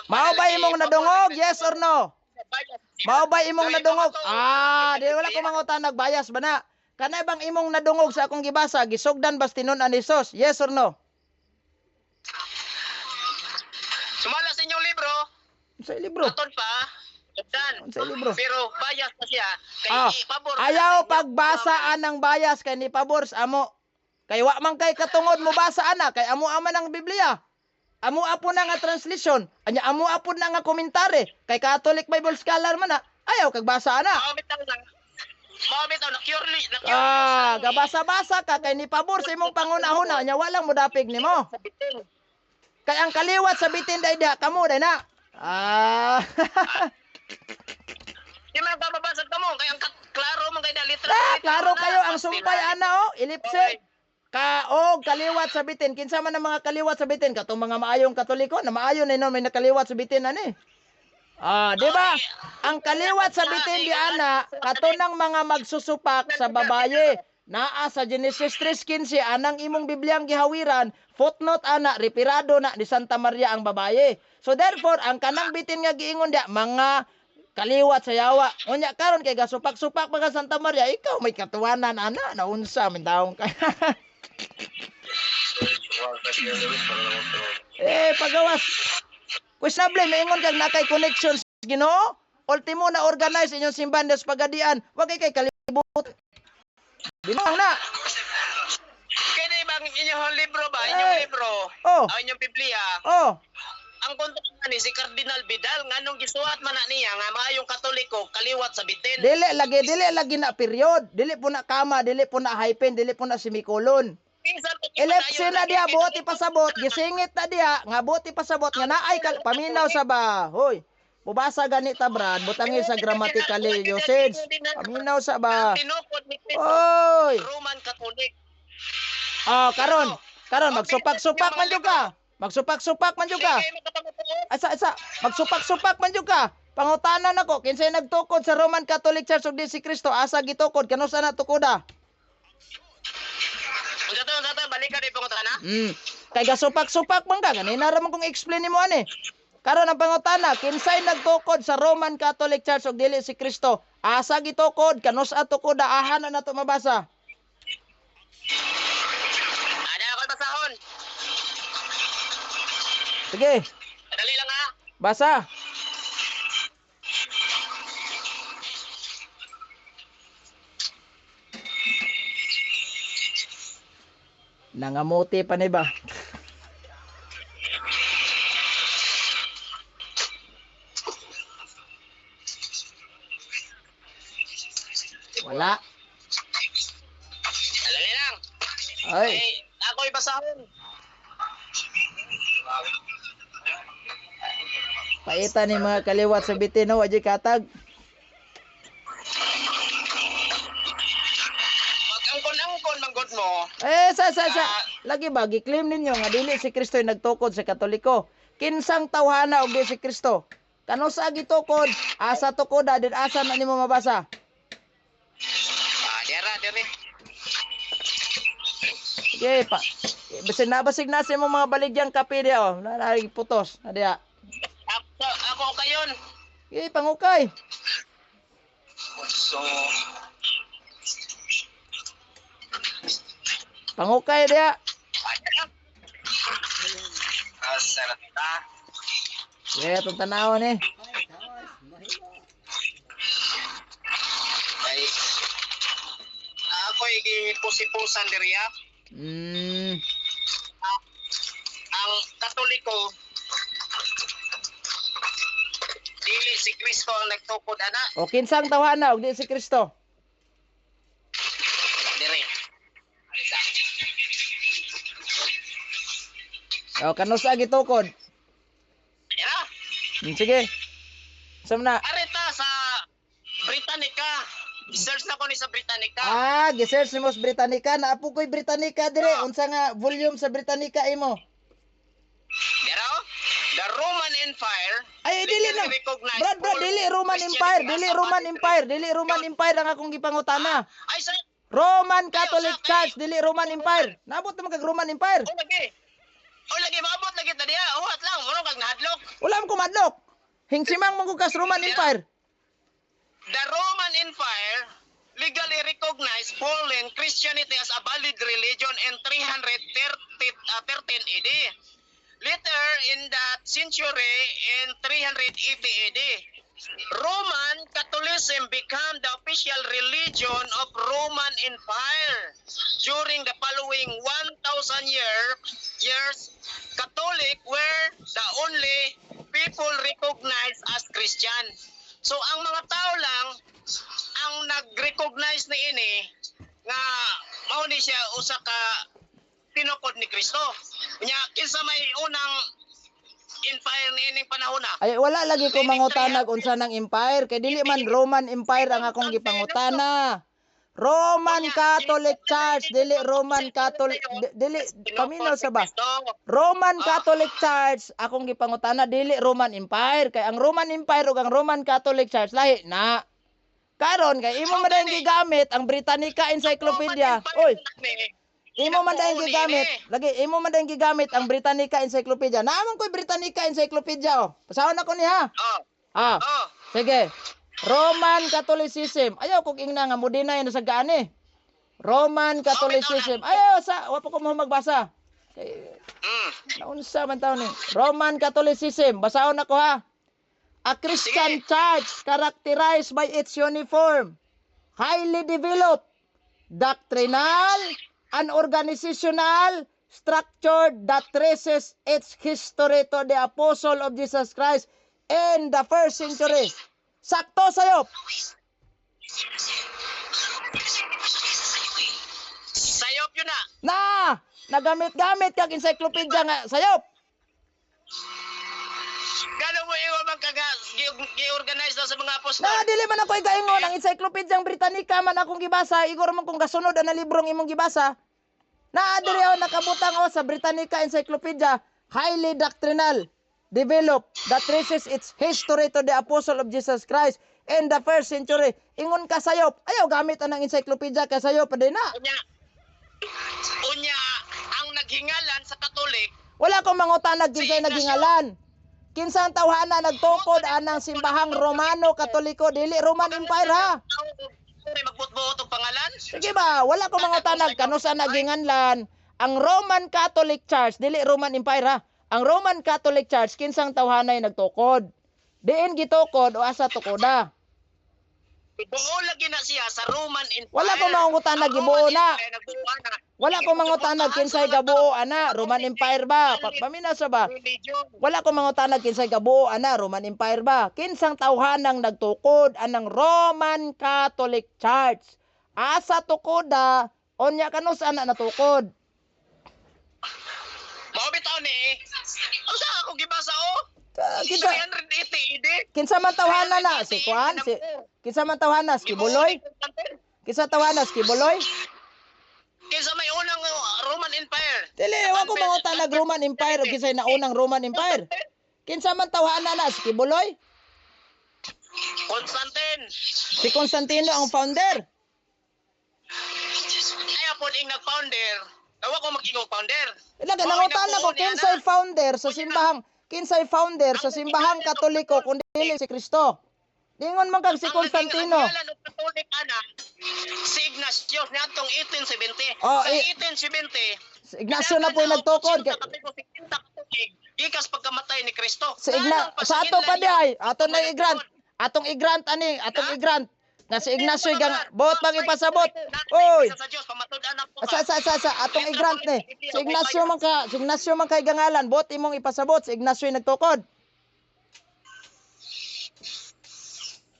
Mao ba imong nadungog? Yes or no? Mao ba imong nadungog? Ah, di wala ko mangutan nagbayas ba na. Kana bang imong nadungog sa akong gibasa, gisugdan bas tinun-an ni Jesus? Yes or no? Sumala sa inyong libro, Sa libro. aton pa, sugdan. Sa libro. Pero bias na siya kay Ah, ipabor. ayaw pagbasa anang bias kay ni pabor sa amo. Kay wa man kay katungod mo basa ana kay amo aman ang Biblia. Amo apo na nga translation, anya amo apo na nga komentary kay Catholic Bible scholar man na. Ayaw kag basa ana. Mao bitaw na. Mao bitaw na curely, na curious. Ah, gabasa-basa ka kay ni pabor sa imong pangunahuna nya walang modapig nimo. Sa bitin. Kay ang kaliwat sa bitin day diha kamo day na. Ah. Di man ka mabasag kamo kay ang klaro man kay na literal. Ah, klaro kayo ang sumpay ana oh, ilipse. Kaog kaliwat sa bitin, kinsa man ang mga kaliwat sa bitin katong mga maayong Katoliko na maayo na inon may nakaliwat sa bitin ani. Ah, di ba? Ang kaliwat sa bitin di ana kato ng mga magsusupak sa babaye. Naa sa Genesis 3:15 anang imong Bibliang gihawiran, footnote ana reperado na ni Santa Maria ang babaye. So therefore, ang kanang bitin nga giingon dia mga kaliwat sa yawa. Unya karon kay gasupak-supak mga Santa Maria, ikaw may katuwanan ana naunsa man taong kay. Eh, pagawas. Questionable, maingon kag nakay connections Ginoo. Ultimo na organize inyong simbahan des pagadian. Wa kay kay kalibot. Binuang na. Kay di ba ang inyong libro ba? Inyong Eh. libro. Oh. Ang inyong Biblia. Oh, Ang kontra ni si Cardinal Vidal nganong gisuwat man na niya nga maayong Katoliko kaliwat sa bitin. Dili lagi na period. Dili po na kama, dili po na hyphen, dili po na semicolon. Kinsa to Ellipse na diha buot ipasabot, gisingit na diha, nga buot ipasabot nga naay paminaw sa ba. Hoy. Mubasa ganita Brad, butangi sa grammatically usage. Paminaw sa ba. Ang tinukod ni Cristo, Oy. Roman Catholic. Oh, karon, karon magsupak-supak man jud ka. Magsupak-supak man jud ka. Di kayo makapamatuod. Asa asa, magsupak-supak man jud ka. Pangutana nako, kinsay nagtukod sa Roman Catholic Church ug di si Kristo, asa gitukod kanus-a na tukoda? Unsa to, balikan di pangutana. Kay gasupak-supak man ka, ganina ra man kong explain nimo ani. Karon ang pangutana, kinsay nagtukod sa Roman Catholic Church ug dili si Kristo? Asa gitukod, kanus-a tukoda, ahan na nato mabasa. Ana ako basahon. Sige, Dali lang ha. basa. Nangamuti pa ni ba? Wala. Dali lang. Ay, Eh, ako basahon. paita ni mga kaliwat sa bitin no, adyo'y katag. Pag angkon-angkon manggod mo, Eh, sa. Lagi ba, gi-claim ninyo nga dili si Kristo yung nagtukod sa Katoliko. Kinsang tawhana og di si Kristo? Kano sa gitukod? Asa tukoda din asa na nimo mabasa? ah, dira diri. Sige pa. Basig na basig na sa imong mga baligyang kape diya oh. Na putos na diya. Ako kayon. Sige, pangukay. So, Pangukay diya. ah, Asa na ta? Sige, itong tanawon eh. Ay, ako gipusipusan diri ha. Ang Katoliko dili si Kristo ang nagtukod ana O kinsang tawhana og di si Kristo? diri. Alisa. O kano sa gitukod? Dira. Sige. Sam na. Arita sa Britannica. Search na ko ni sa Britannica. Ah, gisearch nimo sa Britannica. Naapo ko'y Britannica dire. Unsa nga volume sa Britannica imo? Dira oh. The Roman Empire Ay, dili na. legally recognized Brad, Brad, all dili Roman Christianity Empire, as dili a Roman valid Empire, dili Roman Empire ang akong gipangutana. Ay, sa Roman Catholic Church, dili Roman Empire. Naabot naman kag Roman Empire. O lagi. O lagi maabot lagi ta diha. Uhat lang, murong kag nahadlok. Wala man kumadlok. Hingsimang man ko kas Roman Empire. The Roman Empire legally Legally recognized fallen Christianity as a valid religion in 313 AD. Later in that century, in 380 AD, Roman Catholicism became the official religion of Roman Empire. During the following 1,000 years, Catholic were the only people recognized as Christian. So ang mga tao lang ang nag-recognize ni ini nga mao ni siya usa ka tinukod ni Kristo. Nya kinsa may unang empire ni ining panahon na? Ay, wala lagi ko mangutanag unsa nang empire kay dili man Roman Empire ang akong gipangutana. Roman Catholic Church, dili Roman Catholic, dili, paminaw sa ba? Roman Catholic Church akong gipangutana, dili Roman Empire, kay ang Roman Empire ug ang Roman Catholic Church lahi na. Karon kay imo man dayong gigamit ang Britannica Encyclopedia. Oy, imo man dayong gigamit. Lagi imo man dayong gigamit ang Britannica Encyclopedia. Naa man ko'y Britannica Encyclopedia oh. Pasahon ako niya. Oh. Ah. Oh. Sige. Roman Catholicism. Ayaw kog ingna nga mo deny na sa gaani. Roman Catholicism. Ayaw sa wa pa ko mo magbasa. Kay naunsa man taon ni. Roman Catholicism. Basahon ako ha. A Christian Sige. church characterized by its uniform, highly developed, doctrinal, and organizational structure that traces its history to the apostle of Jesus Christ in the first century. Sakto sayop. Sayop yun na. Na! Nagamit-gamit kag encyclopedia nga sayop. Gano mo iwan man kaga gi-organize na sa mga apostol. Na dili man ako igaingon ang Encyclopedia Britannica man akong gibasa, igor man kung gasunod ang librong imong gibasa. Na diri oh, nakabutang oh sa Britannica Encyclopedia, highly doctrinal, developed that traces its history to the apostle of Jesus Christ in the first century. Ingon ka sayop, ayaw gamit anang encyclopedia ka sayop pa na. Unya. Unya ang naghingalan sa Katolik. Wala ko mangutanag kinsay Si Ignacio. naghingalan. Kinsa ang tawhana nagtukod anang simbahang Romano Katoliko, dili Roman Empire ha. May magbutbuot og pangalan. Sige ba, wala ko mangutanag kanusa naginganlan ang Roman Catholic Church, dili Roman Empire ha. Ang Roman Catholic Church kinsang tawhanay nagtukod? Diin gitukod o asa tukoda? Buo lagi na siya sa Roman Empire. Wala ko mangutanag, Ang gibuo Roman na. Empire, nagbuo na. Wala ko mangutanag kinsay gabuo ana, Roman Empire ba? Paminaw sa ba? Religion. Wala ko mangutanag kinsay gabuo ana, Roman Empire ba? Kinsang tawhanang nagtukod anang Roman Catholic Church? Asa tukoda, onya kanus ana natukod? Mao bitaw ni. Unsa ako gibasa oh? Ah, kinsa 380 AD. kinsa man tawhana na si kuan si kinsa man tawhana si Kibuloy? Kinsa tawhana si Kibuloy? Kinsa may unang Roman Empire? Dili wa ko mangutanag Roman Empire o kinsay naunang Roman Empire. Kinsa man tawhana na si Kibuloy? Constantine. Si Constantino ang founder. Ay apod ing nag-founder. Tawa ko magingong founder. Ilaga nangutana ko kinsay founder sa simbahang kinsay founder sa simbahang Katoliko kun dili si Kristo. Dingon man kag si Constantino. Ang naging og Catholic ana si Ignacio niadtong 1870. Oh, Sa 1870, Si Ignacio na po nagtukod. Gikas pagkamatay ni Kristo. Si Igna sa ato pa di ay ato na i-grant. Atong i-grant ani, atong i-grant nga si Ignacio gang bot pang ipasabot. Oy. Sa Dios pamatud-an ako. Sa atong i-grant ni. Si Ignacio man ka, si Ignacio man kay gangalan, bot imong ipasabot si Ignacio yung nagtukod.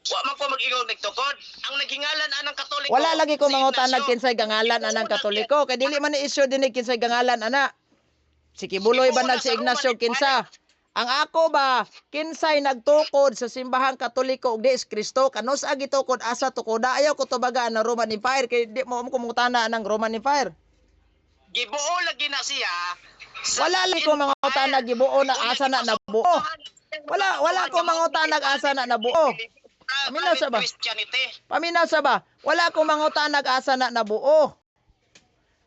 Wa man ko mag-ingon nagtukod. Ang naghingalan anang Katoliko. Wala lagi ko si mangutanag Ignacio. kinsay gangalan anang Katoliko kay dili man ni issue dinhi kinsay gangalan ana. Si Kibuloy ba nag si Ignacio kinsa? Ang ako ba kinsay nagtukod sa simbahang Katoliko ug di is Kristo kanus agi tukod, asa tukoda? Ayaw ko tubaga ang Roman Empire kay di mo ko mangutana anang Roman Empire. Gibuo lagi na siya. Sa Wala lagi ko mangutanag gibuo na asa na nabuo. Wala wala ko mangutanag asa na nabuo. Paminaw sa ba? Christianity. Paminaw sa ba? Wala ko mangutanag asa na nabuo.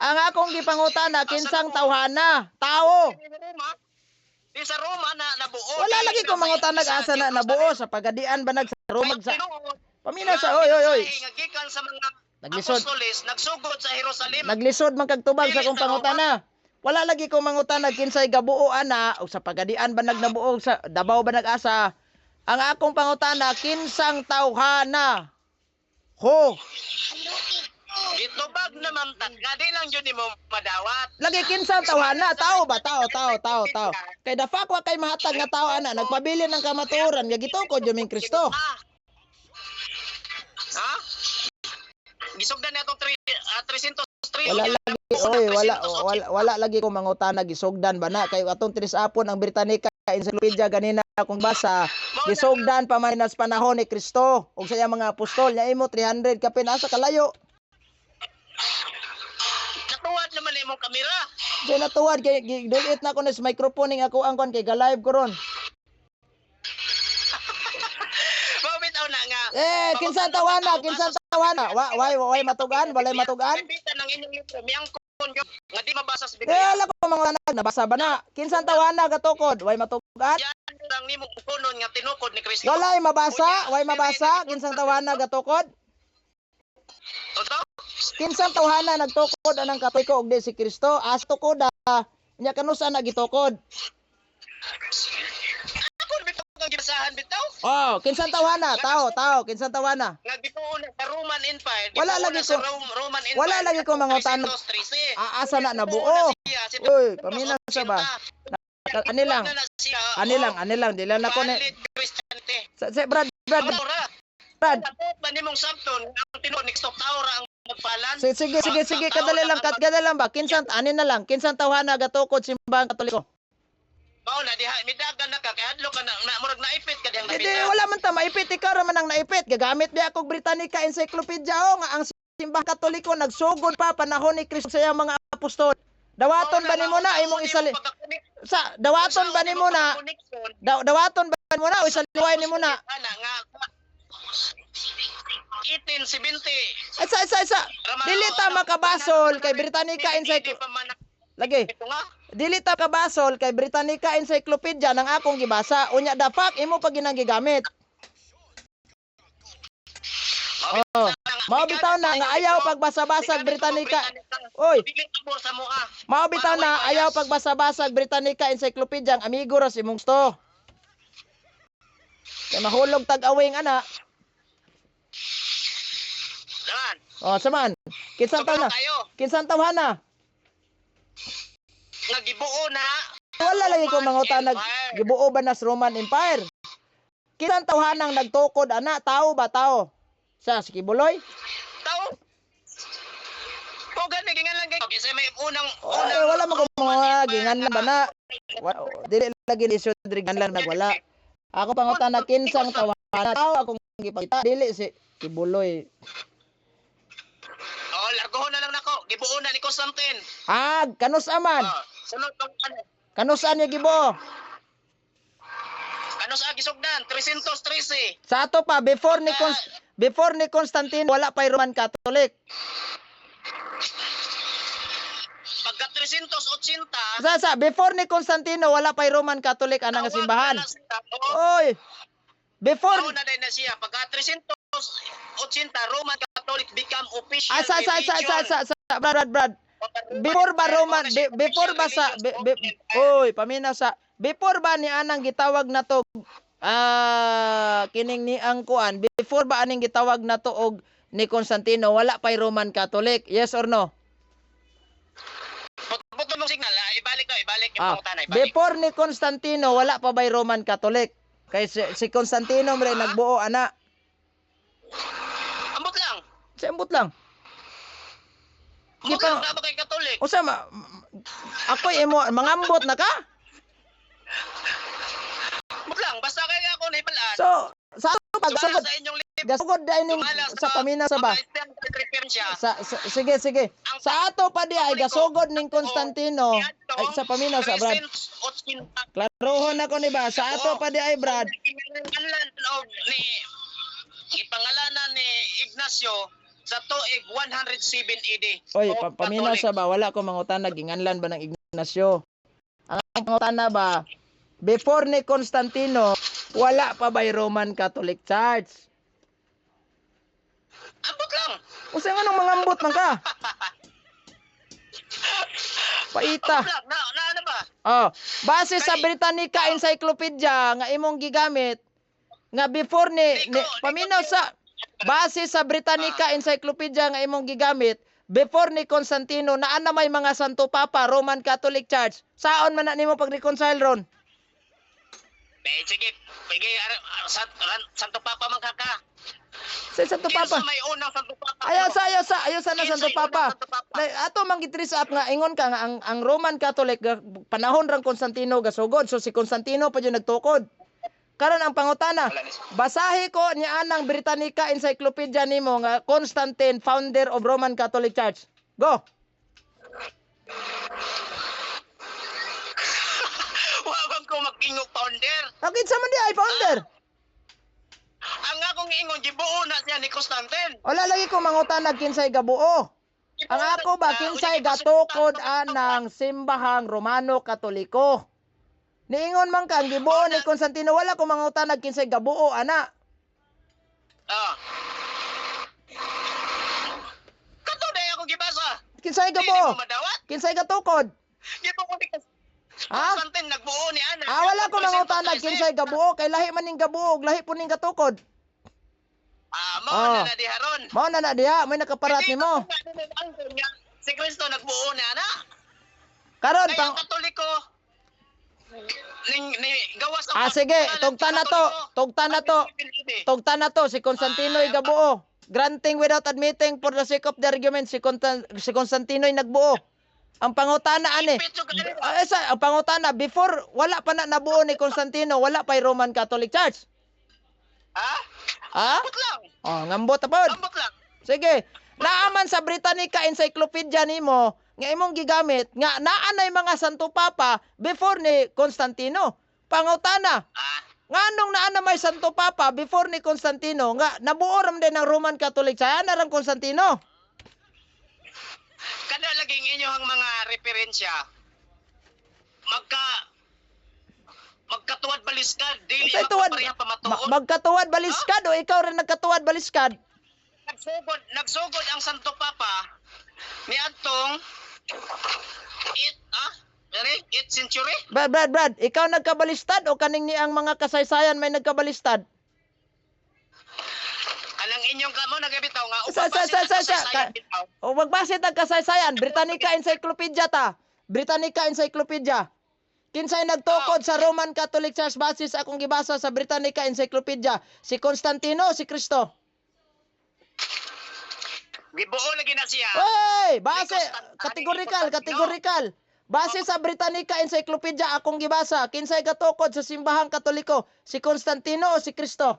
Ang akong gipangutana kinsang tawhana, tao. Roma. Di sa Roma na nabuo. Wala lagi ko mangutanag asa na nabuo sa pagadian ba nag sa Roma sa Paminaw sa oy oy oy. Nga gikan sa mga Naglisod. Apostoles nagsugod sa Jerusalem. Naglisod man kag tubag sa Dili akong sa Roma. pangutana. Wala lagi ko mangutana kinsay gabuo ana o sa Pagadian ba nagnabuo, sa Davao ba nag-asa. Ang akong pangutana, kinsang tawhana? Ho. Gitubag naman ta nga di lang jud nimo madawat. Lagi, kinsang tawhana, tao ba? Tao, tao, tao, tao. Kay the fuck wa kay mahatag nga tao ana, nagpabilin ng kamatuoran nga gitukod yung Kristo. Ah. Ha? Gisugdan na itong 303. Wala lagi, oy, wala, wala, wala lagi ko mangutana gisugdan ba na kay atong tiris-apon ang Britannica Encyclopedia ganina akong basa, gisugdan pa man nas panahon ni Kristo ug sa iyang mga apostol. Nya imo 300 kapin, asa kalayo? Natuwad naman imong kamera. Di natuwad kay dulit na ko na sa microphone ning ako ang kwan kay ga-live ko ron. Mao bitaw na nga. Eh, kinsa tawana, kinsa tawana? Wa way way matugan, walay matugan. Bisan ang inyong libro, miyangkon gyud nga di mabasa sa Eh, Biblia. ala ko mga nag nabasa ba na? Kinsang tawana gatukod, way matugan? Yan lang nimo kunon nga tinukod ni Kristo. Walay mabasa, way mabasa, kinsang tawana gatukod? Oto? Kinsang tawhana nagtukod anang Katoliko og di si Kristo? As tukoda nya kanusa na gitukod? Ako bitaw kang gibasahan bitaw. Oh, kinsang tawhana? Tao, tao, kinsang tawhana? Nga gibuo na sa Roman Empire. Wala Gibuo lagi na sa Roman Empire. Wala lagi ko mangutan- 313. Aasa na Gibuo nabuo. na siya, si Uy, paminaw sa ba? 380. Ani lang, Gibuo na siya, ani lang, ani lang, dili na ko ni valid Christianity. Sa, Brad, Brad, Tao ra. Brad. Dapat ba nimong sabton ang tinuod ni Kristo, tao ra ang magpalan? Sige, sige, sige, sige, kadali lang, kadali lang ba? Kinsang, ani na lang, kinsang tawhana gatukod simbang Katoliko? Mao na diha midagan na ka kay hadlok ka na, na murag naipit ka dihang Hindi, napita. wala man ta maipit, ikaw ra man ang naipit. Gagamit di ako Britannica Encyclopedia o nga ang simbang Katoliko nagsugod pa panahon ni Kristo sa iyang mga apostol. Dawaton ba nimo na imong isali sa dawaton ba nimo na dawaton ba nimo na o isaliway nimo na? Ana nga 1870. Isa isa isa. Dili ta makabasol kay Britannica Encyclopedia. Encyclopedia. Lagi. Dili ta kabasol kay Britannica Encyclopedia nang akong gibasa. Unya the fuck imo pa ginang gigamit. Oh. Mao bitaw na nga ayaw pagbasa-basa Britannica. Oy, Dili pabor sa mua. mao bitaw na ayaw pagbasa-basa Britannica Encyclopedia ang amigo ra si imong sto. Kay mahulog tag-awing ana. Naman. Oh, saman. Kinsang taon na? Tayo Kinsang tawhana? nga gibuo na. Wala lagi ko mangutana Empire. gibuo ba nas Roman Empire? Kinsang tawhanang nagtukod ana, tao ba tao? Sa si Kibuloy? Tao. O gani gingan lang kay kasi may unang Ay, wala man ko mga ginganlan ba na? Dili lagi ni isyu diri ganlan nagwala. Ako pangutana kinsang tawhana, tao akong gipakita, dili si Kibuloy. Oh, largohon na lang nako. Gibuo na ni Constantine. Ah, kanus aman? Oh, sunod tong ano. Kanus-an niya gibuo? Ano sa gisugdan? 313. Sa ato pa before ni Constantine wala pa Roman Catholic. Pagka 380, Sa before ni Constantino wala pa Roman Catholic anang nga tawag simbahan. na na siya. Oo, Oy. Before tao na din na siya. Pagka 380, Roman Catholic become official asa sa sa sa religion. sa sa Brad, Brad. Before ba Roman before ba sa oy, paminaw sa before ba ni anang gitawag na to kining ni ang kuan, before ba aning gitawag na to og ni Constantino wala pa'y Roman Catholic, yes or no? Putol mong signal, ibalik daw, ibalik yung Ah, pangutana, ibalik. before ni Constantino wala pa ba'y Roman Catholic? Kay si Constantino mre nagbuo ana. Ambot lang. Sa ambot lang. Ambot Gipa- lang, na ba kay Catholic? Usa ma ako imo mangambot na ka? Ambot lang, basta kay ako nahibalaan. So sa ato pag Sumala sugod sa inyong libro. gasugod dai ning Sumala sa paminaw sa ba? mga referensya. Sa sige, sige. Sa ato pa di ay gasugod ning Constantino ay sa paminaw sa, Brad. 380. Klarohon ako ni ba sa ato pa di ay, Brad. Gipangalanan og ni gipangalanan ni Ignacio sa tuig 107 AD. Oy, O, paminaw Catholic. sa ba, wala ko mangutana ginganlan ba ng Ignacio. Ang akong pangutana ba, before ni Constantino wala pa ba'y Roman Catholic Church? Ambot lang. Usa nga nung mangambot man ka. Paita. Ambot lang. Na ano ba? Oh, base sa Britannica Encyclopedia nga imong gigamit nga before ni paminaw sa base sa Britannica Encyclopedia nga imong gigamit before ni Constantino, naa na may mga Santo Papa, Roman Catholic Church. Saon man na nimo pag-reconcile ron? Eh, sige, sige, Santo Papa man ka ka. Sa Santo Papa. Kinsa may unang Santo Papa? Ayaw sa na Kinsa Santo yung Papa. unang Santo Papa? Dai, ato man gi-trace up nga ingon ka nga ang Roman Catholic panahon rang Constantino gasugod. So si Constantino pa jud nagtukod. Karon ang pangutana, Wala ni- basahi ko ni anang Britannica Encyclopedia nimo nga Constantine founder of Roman Catholic Church. Go. Wa bang ko mag-ingog founder? Bakit sa man di ay founder? Ang akong ingon, gibuo na siya ni Constantine. Wala lagi ko mangutana kinsay gabuo. Ang ako ba kinsay gatukod anang simbahang Romano Katoliko. Niingon man ka ang gibuo ni Constantino, wala ko mangutana kinsay gabuo ana. Ah. Kato na ako gibasa. Kinsay Dili gabuo? mo madawat. Kinsay gatukod? Gibuo ni Ha? Constantine, nagbuo ni ana. Ah, wala ko mangutana kinsay gabuo kay lahi man ning gabuo ug lahi po ning gatukod. Ah, mao Ah. na na diha ron. Mao na na diha, may nakaparat Hindi nimo. ko nga si Kristo nagbuo ni ana. Karon Kaya pang ang Katoliko ning ni gawas ang Ah, sige, tugta na to, tugta na to. Tugta na to si Constantino'y gabuo. Granting without admitting for the sake of the argument, si Constantino'y nagbuo. Ang pangutana ani. Ah, ang pangutana before wala pa na nabuo ni Constantino, wala pa Roman Catholic Church. Ha? Ha? Ambot lang. Oh, ngambot ta pod. Ambot lang. Sige. Naaman sa Britannica Encyclopedia nimo nga imong gigamit nga naa nay mga Santo Papa before ni Constantino. Pangutana, nganong naa na may Santo Papa before ni Constantino nga nabuo ram din ang Roman Catholic Church? Ana rang Constantino. Kada laging inyong mga referensya magkatuwad baliskad, dili Unsay tuwad? magkapareha pamatuod. Magkatuwad baliskad o ikaw rin nagkatuwad baliskad? Nagsugod ang Santo Papa niadtong 8 8th century. Brad, Brad, Brad, ikaw nagkabalistad o kaning ni ang mga kasaysayan may nagkabalistad? Kanang inyong kamo nagabitaw nga Sa- O magbase tag kasaysayan, Britannica Encyclopedia ta. Britannica Encyclopedia. Kinsay nagtukod sa Roman Catholic Church basis akong gibasa sa Britannica Encyclopedia? Si Constantino o si Kristo? Gibuo lagi na siya. Hey, base Ni categorical, Constantino. categorical. Base sa Britannica Encyclopedia akong gibasa, kinsay gatukod sa simbahang Katoliko? Si Constantino o si Kristo?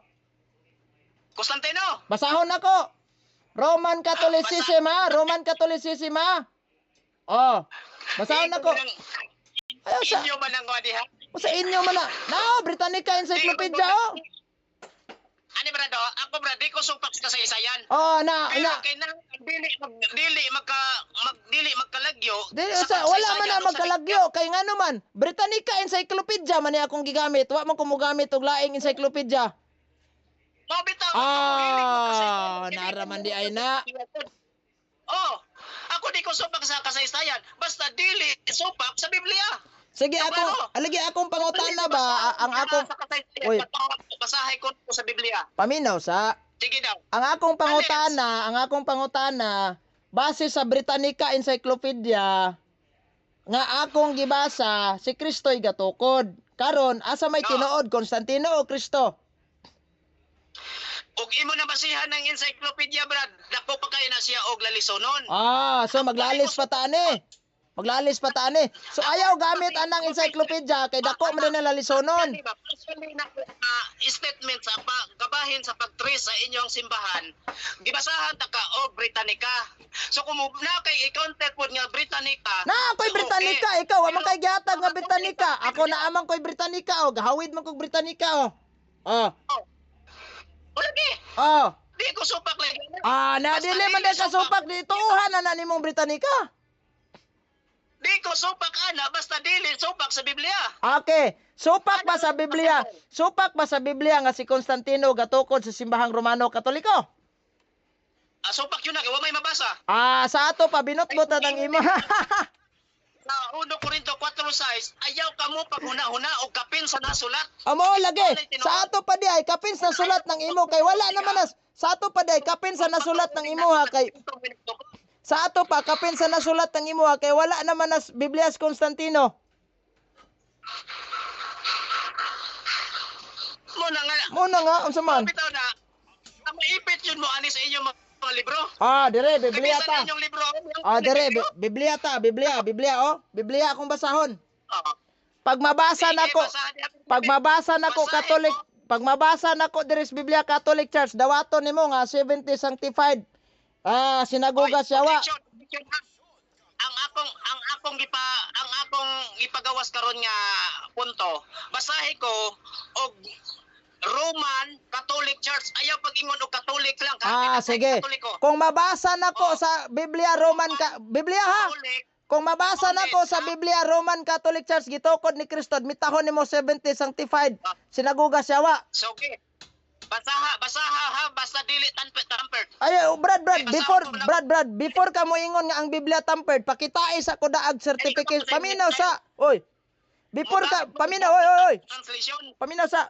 Constantino. Basahon ako. Roman Catholicism ha, Roman Catholicism ha. Oh, basahon ako. Ayaw sa Inyo man ang diha. O sa inyo man na. Nao, Britannica Encyclopedia oh. Ani brado, ako brad, di ko supak sa kasaysayan. Oh, na Pero na kay na dili magka mag dili magkalagyo. Dili sa wala man na kasaysayan o sa magkalagyo kay ngano man Britannica Encyclopedia man ni akong gigamit. Wa man ko mogamit og laing encyclopedia. Mao bitaw, Ah, ako, hilig mo nara man di ay na. Oh, ako di ko supak sa kasaysayan, basta dili supak sa Biblia. Sige, akong alagi akong pangutana ba ang akong Sa kasaysayan, Uy. basahay ko sa Biblia. Paminaw sa Sige daw. Ang akong pangutana base sa Britannica Encyclopedia nga akong gibasa, si Kristo'y gatukod. Karon asa may tinuod, Constantino o Kristo? Ug imo na basihan ng encyclopedia, brad. Dako pa kayo na siya og lalisonon. Ah, so maglalis pa ta ani. Maglalis pa ta ani. So ayaw gamit anang encyclopedia kay dako man din ang lalisonon. Di ba? Personally na statement sa gabahin sa pag-trace sa inyong simbahan, gibasahan ta ka og Britannica. So kung na kay i-counter pod nga Britannica. Na ako'y so Britannica, okay. ikaw wa man kay gihatag nga Britannica. Ako na amang ko'y Britannica oh, gahawid man kog Britannica oh. Oh. Oh. Wala di. Oh. Di ko supak lagi. Ah, na Basta dili man dili di ka supak di tuuhan na na nimong Britannica. Di ko supak ana basta dili supak sa Biblia. Okay. Supak ba sa Biblia? Supak ba sa Biblia nga si Constantino gatukod sa simbahang Romano Katoliko? Ah, supak yun na kay wa may mabasa. Ah, sa ato pa binutbot na ang imo. Sa 1 Korinto 4:6, ayaw kamo paghuna-huna og kapin sa nasulat. Amo lagi. Sa ato pa di ay kapin sa sulat ng imo kay wala naman nas. Sa ato pa di ay kapin sa nasulat ng imo ha kay sa ato pa kapin sa nasulat ng imo ha kay wala naman nas Biblias Constantino. Mo na nga. Mo na nga unsa man? Bitaw na. Ang maipit yun mo ani sa inyong mga libro. Ah, dire Kay Biblia bisan ta. inyong libro. Ah, dire Biblia ta, Biblia, Biblia oh. Biblia akong basahon. Oh. Pag mabasa Sige, nako, basahan niya. pag mabasa nako Basahin Catholic, mo. pag mabasa nako diri sa Biblia Catholic Church, dawaton nimo nga 70 sanctified. Ah, sinagoga Oy, siya wa. objection, objection ha. Ang akong ipagawas karon nga punto. Basahi ko og Roman Catholic Church. Ayaw pag-ingon og Catholic lang. Kahit Ah, kahit sige. Katoliko. Kung mabasa nako Oh. sa Biblia Roman ka Biblia ha. Catholic. Kung mabasa nako sa Biblia Roman Catholic Church gitukod ni Kristo, mitahon nimo 70 sanctified sinagoga siya wa. So, okay. Basaha, basaha ha, basta dili tampered. Ay, oh, Brad, Brad, Ay, basta before, ako lang. Brad, Brad, before ka mo ingon nga ang Biblia tampered, pakitai sa kudaag certificate. Paminaw sa, oy. Before ka, paminaw, oy, oy, oy. Translation. Paminaw sa,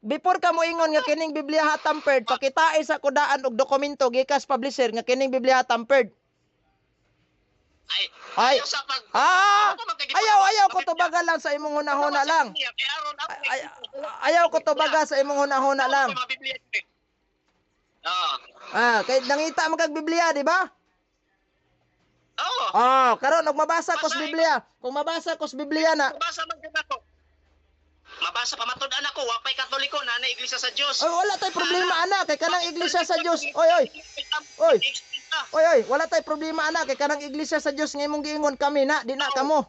before ka mo ingon nga kining Biblia ha tampered, pakitai sa kudaan og dokumento gikas publisher nga kining Biblia ha tampered. Ay, Ay. ayaw sa pag Ah, Ano man kay ayaw, ayaw ko tubaga lang sa imong hunahuna lang. Kay aron ako, Ay, ayaw ko tubaga sa imong hunahuna lang. Mga Biblia. Ah. Ah, kay nangita man kag Biblia, di ba? Oo. Ah, karon og mabasa ko sa Biblia. Kung mabasa ko sa Biblia na, Mabasa man jud ako. Mabasa pa matud-an ako, wa pay Katoliko na na Iglesia sa Dios. oy, wala tay problema ana kay kanang iglesia sa Dios. Oy, oy. Oy. Oy, oy, wala tay problema ana kay kanang iglesia sa Dios nga imong giingon kami na, di na kamo.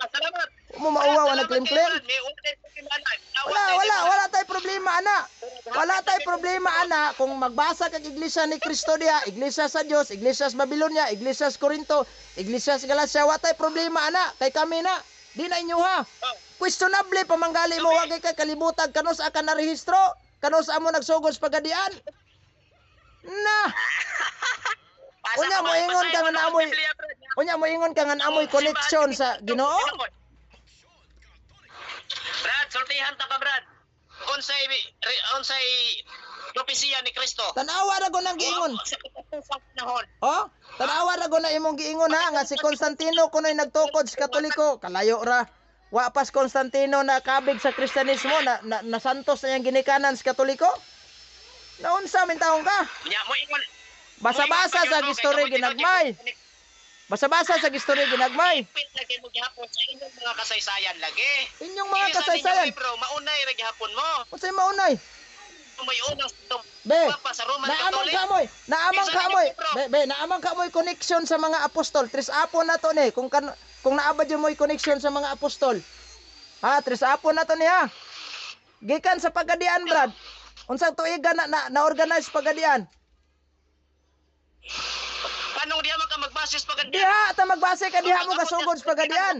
Salamat. Mo mauwaw ang nagklim-klim. Wala, wala, wala tay problema ana. Wala tay problema ana kung magbasa kag iglesia ni Kristo diha, iglesia sa Dios, iglesia sa Babilonia, iglesia sa Corinto, iglesia sa Galacia, wala tay problema ana kay kami na. Di na inyo ha. Questionable pamanggali mo wag kay kalibutag kanus ka na rehistro, kanus amo nagsugod sa pagadian. Na. Unya, moingon ka nga naamoy. Unya mo ingon ka nga naamoy connection sa Ginoo? Brad, sultihan ta ka, Brad. Unsay unsay propesiya ni Kristo? Tanawa ra ko nang giingon. Sa katapusang panahon. Oh, tanawa ra ko na imong giingon ha nga si Constantino kunoy nagtukod sa Katoliko, kalayo ra. Wa pas Constantino na kabig sa Kristiyanismo na, na, na santos na iyang ginikanan sa Katoliko. Naunsa min taong ka? Unya mo ingon. Basa-basa sa gistory ginagmay. Basa-basa sa gistory ginagmay. Pit lagi mo gihapon sa inyong mga kasaysayan lagi. Inyong mga Kini sa kasaysayan. inyong libro, maunay ra gihapon mo. Unsay maunay? May unang Be, pa sa Roman naamang Catholic. kamoy, naamang Isa kamoy. ninyo, bro. Be, be, naamang kamoy connection sa mga apostol. Tres apo na to ni. Kung kan kung naabad yun mo'y connection sa mga apostol. Ha, tres apo na to ni ha. Gikan sa pagadian, Brad. Unsang tuiga na na, na-organize pagadian? Kanong diha man ka magbase sa pagadian? Diha ta magbase ka diha mo kasugod sa pagadian.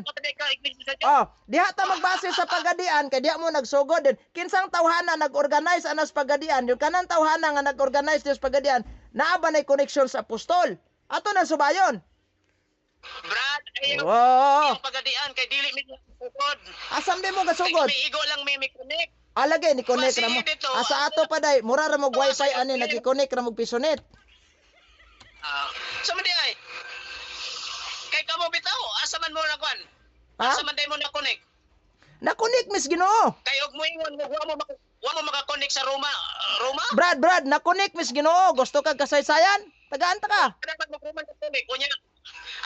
Oh, diha ta magbase sa pagadian kay diha mo nagsugod din. Kinsang tawhana nag-organize anas pagadian, yung kanang tawhana nga nag-organize diha sa pagadian, naa ba nay connection sa apostol? Ato na subayon. Brad, ayaw Oh, yung pagadian kay dili mi sugod. asam di mo gasugod? Kay igo lang may connect. Alagay ni connect ra mo. Sige, dito. Asa ato pa day, mura ra mo wifi ani nagki-connect ra mo pisonet. Ah, sa man di ay. Kay kamo bitaw, asa man mo na kwan? Ha? Asa man day mo na connect? Na-connect Miss Ginoo. Kay og moingon mo wa mo maka-connect sa Roma. Roma? Brad, Brad, na-connect Miss Ginoo. Gusto kag kasaysayan? Tagaan ta ka. Dapat mo Roman Catholic unya.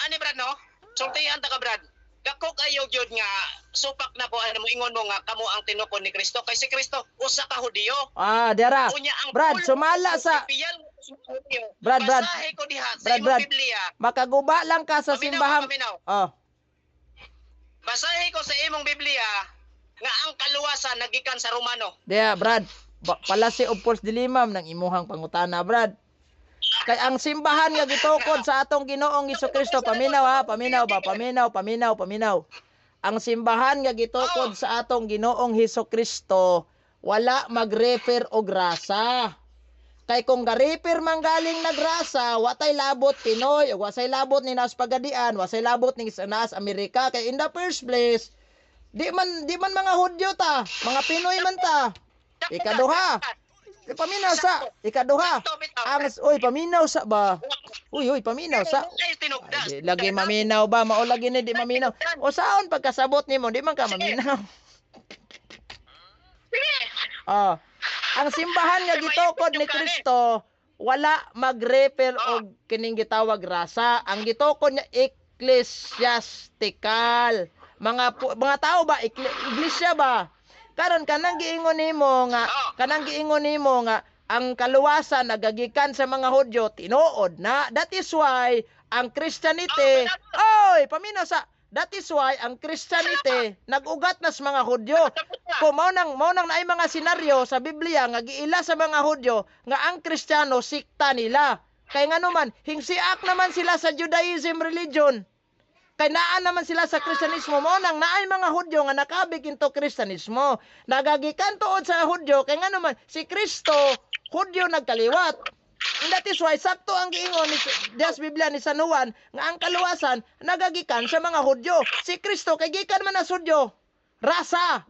Ani Brad no? Sultihan ta ka, Brad. Dako kayo gyud nga supak na ko ano mo ingon mo nga kamo ang tinukod ni Kristo kay si Kristo usa ka Hudiyo. Ah, dira. Unya ang Brad, pulong sumala sa piyal mo sa mga Hudiyo. Brad, Brad. Basahe ko diha sa Brad, imong Brad. Biblia. Makaguba lang ka sa Paminaw, simbahang. paminaw. Oh. Basahe ko sa imong Biblia nga ang kaluwasan nagikan sa Romano. Diya, Brad. Palasi of Paul's Dilimam ng imuhang pangutana, Brad. Kay ang simbahan nga gitukod sa atong Ginoong Kristo, paminaw ha, paminaw ba, paminaw, paminaw, paminaw. Ang simbahan nga gitukod sa atong Ginoong Hesus Kristo wala magrefer og rasa. Kay kung ga-refer man galing nagrasa, watay labot Pinoy, o wasay labot ni naas Pagadian, wasay labot ni naas Amerika. Kay in the first place, di man mga Hudyo ta, mga Pinoy man ta. Ikaduha. Eh, paminaw sa ikaduha. Ang oy, paminaw sa ba? Uy, uy, paminaw sa. Ay, tinugdas. Ay, di, lagi maminaw ba? Mao lagi ni di maminaw. O saon pagkasabot nimo, di man ka maminaw. Ah. Ang simbahan nga gitukod ni Kristo wala mag-refer og kining gitawag rasa. Ang gitukod niya ecclesiastical. Mga tao ba, iglesia ba? Karon kanang giingon nimo nga ang kaluwasan nagagikan sa mga Hudyo, tinuod na. That is why ang Christianity, oy, paminaw sa. That is why ang Christianity nag-ugat na sa mga Hudyo. Kung mao nang naay mga senaryo sa Biblia nga giila sa mga Hudyo nga ang Kristiyano sikta nila. Kay ngano man, hingsiak naman sila sa Judaism religion. Kay naa naman sila sa Kristiyanismo, mao nang naay mga Hudyo nga nakabig into Kristiyanismo. Nagagikan tuod sa Hudyo kay ngano man si Kristo Hudyo nagkaliwat. And that is why sakto ang giingon ni Dias Biblia ni San Juan nga ang kaluwasan nagagikan sa mga Hudyo. Si Kristo kay gikan man na sa Hudyo. Rasa.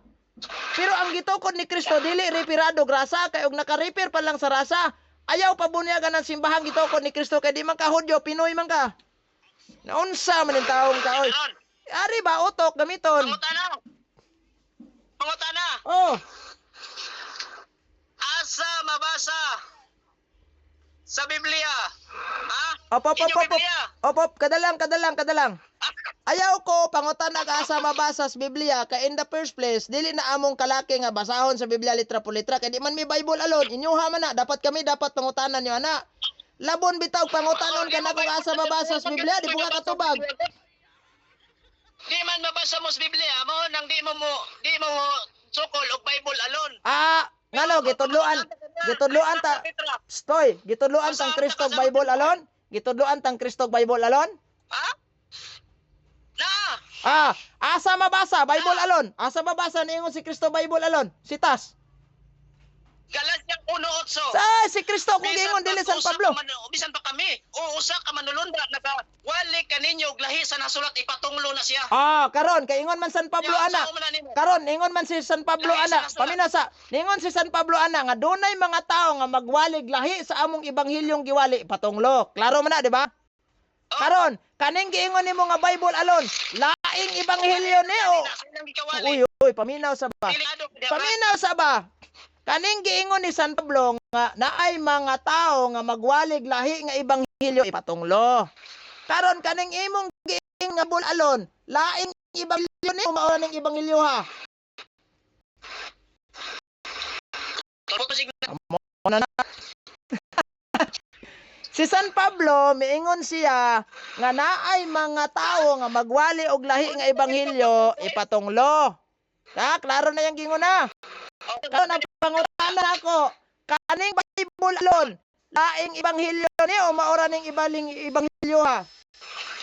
Pero ang gitukod ni Kristo dili referado rasa, kay og naka-refer pa lang sa rasa, ayaw pa bunyagan ang simbahang gitukod ni Kristo kay di man ka Hudyo, Pinoy man ka. Naunsa man ning taong ka oy. Karon, Ari ba utok gamiton? Pangutana. Pangutana. Oh, Asa mabasa sa Biblia? Ha? Op, op, op, Inyong op, op. Biblia. Op, op, kadalang, kadalang, kadalang. Ah, Ayaw ko pangutan asa mabasa sa Biblia kay in the first place dili na among kalaki nga basahon sa Biblia litra po litra kay di man mi Bible alone, inyuha man na. Dapat kami dapat pangutanan niyo ana. Labon bitaw pangutanon ka na kung asa mabasa sa Biblia, di po ka katubag. Di man mabasa mo sa Biblia mo nang di mo mo sukol og Bible alone. Ah, ngano gitudloan ta. Stoy, gitudloan tang Kristo og Bible alone? Gitudloan tang Kristo og Bible alone? Ha? Na. Ah, asa mabasa Bible alone? Asa mabasa niingon si Kristo Bible alone? Sitas. Galatia 1:8. Sa si Kristo kung giingon dili San Pablo. Bisan pa kami. O usa ka manulunda naka wali kaninyo og lahi sa nasulat, ipatunglo na siya. Ah, karon kay ingon man San Pablo Ya, ana. sao man na nimo? Karon ingon man si San Pablo ana, paminasa. Ningon si San Pablo ana nga dunay mga tao nga magwalig lahi sa among ebanghilyong giwali, patunglo. Klaro man na, di ba? Oh. Karon, kaning giingon nimo nga Bible alone, laing ebanghelyo ni o. Silang gikawali. Uy, uy, paminaw sa ba? Delikado, di ba? Paminaw sa ba? Kaning giingon ni San Pablo nga naay mga tao nga magwalig lahi nga ebanghelyo, ipatunglo. Karon kaning imong giingon nga Bible alone, laing ebanghelyo ni o mao ning ebanghelyo ha? Totoo signal. Mo na na. Si San Pablo, miingon siya nga naay mga tao nga magwali og lahi nga ebanghelyo, ipatunglo. Ha, klaro na yung gingon na. Karon ang pangutana ako, kaning Bible alone, laing ebanghelyo ni o maora ning ibaling ebanghelyo ha?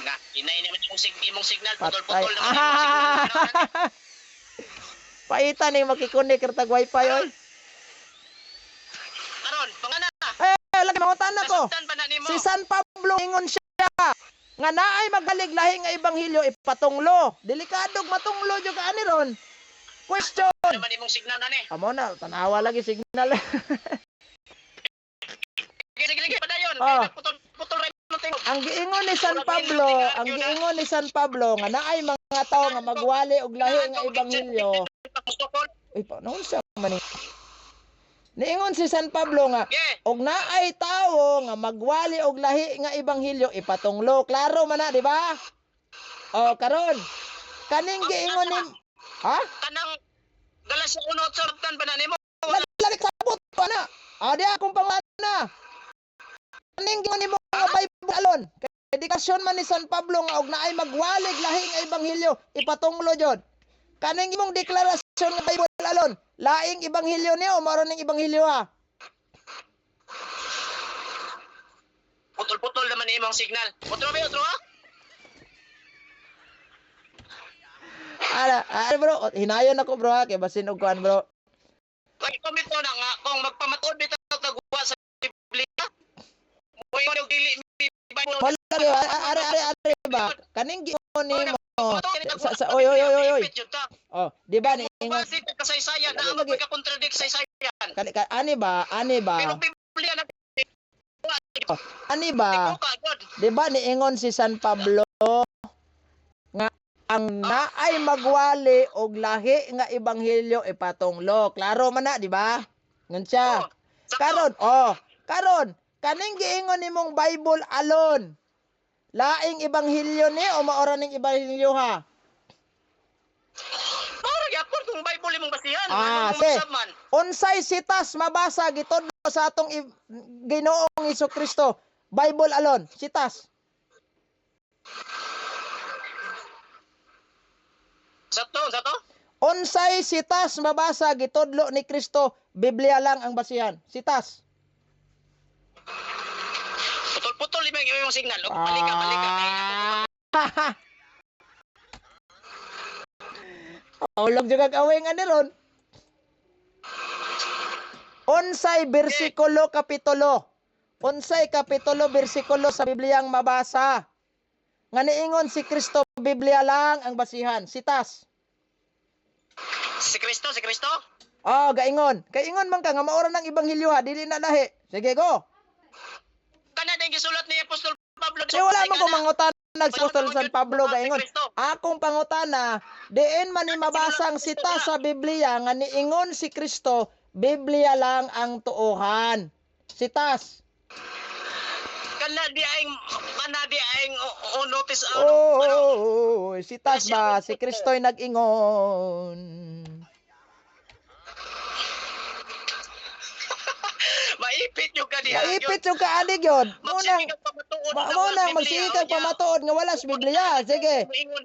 Nga, inay naman imong signal, Patay. putol-putol naman imong signal. Paita ning makikunik tag wifi oy. Karon, pangana. Eh, lagi mangutana ko. Nasabtan ba na nimo? Si San Pablo ingon siya nga naay magalig lahi nga ebanghelyo, ipatunglo. Delikado matunglo jud ka ani ron. Question. Naman imong signal na ni. Amo na tanawa lagi signal. Sige, sige, sige, padayon. Ah. Kay putol-putol ra imong tingog. Ang giingon ni San Pablo nga naay mga tao nga magwali og lahi nga ebanghelyo. Sukol. Uy, pa naunsa man ni? Niingon si San Pablo nga Ge. og naay tawo nga magwali og lahi nga ebanghelyo, ipatunglo. Klaro man na, di ba? O karon kaning giingon ni, ha? Kanang Galatia 1:8, sabtan ba na nimo? Lagi lagi sabot pa na. Ah, di akong pangana. Kaning giingon nimo nga Bible alone. Kay dedikasyon man ni San Pablo nga og naay magwalig lahi nga ebanghelyo, ipatunglo jud. Kaning imong deklarasyon nga Bible alone, laing ebanghelyo ni o mao ning ebanghelyo ha? Putol-putol naman imong signal. Otro ba, otro ha? Ala, ala bro, hinayon ako bro ha, kay basin og kuan bro. Kay komito na nga kung magpamatuod bitaw tagwa sa og dili mi Bible. Wala are are are ba? Kaning giingon nimo sa oy oy oy oy oy. Oh, di ba ni ingon Base sa kasaysayan na Lagi. ang pagka-contradict sa saysayan. kani ka, ani ba? Ani ba? Pero Biblia na Ani ba? ka God. Di ba niingon si San Pablo nga ang naay magwali og lahi nga ebanghelyo ipatunglo. Klaro man na, di ba? Ngun siya. Oh, sakto. Karon, oh, karon, kaning giingon nimong Bible alone. Laing ebanghelyo ni o maora ning ebanghelyo ha? Mao gyapon kung Bible imong basihan. Ah, Anong se. mausab man? Unsay sitas mabasa gitudlo sa atong Ginoong Kristo? Bible alone, sitas. Sa to? Unsay sitas mabasa gitudlo ni Kristo? Biblia lang ang basihan. Sitas. Putol-putol imong imong signal. Og palika palika. Ah. Ulog juga away nga ni ron. Unsay bersikulo kapitulo? Unsay kapitulo bersikulo sa Biblia ang mabasa? Nga niingon si Kristo, Biblia lang ang basihan. Sitas. Si Kristo, si Kristo. Oh, gaingon. Kaingon man ka nga maora ng ebanghelyo ha, dili na lahi. Sige go. Kana din gisulat ni Apostol Pablo. Di wala man ko mangutana sa Apostol San Pablo gaingon. Akong pangutana, diin man ni mabasa ang sita sa Biblia nga niingon si Kristo, Biblia lang ang tuohan. Sitas. Kana di ay o notice ano. Oh, ano, sitas ba si Kristo'y nag-ingon. Maipit yung kaniya. Maipit yung kaanig yun. Munang, Magsigig pamatuod mo nang magsigig pamatuod nga wala sa Biblia. Sige.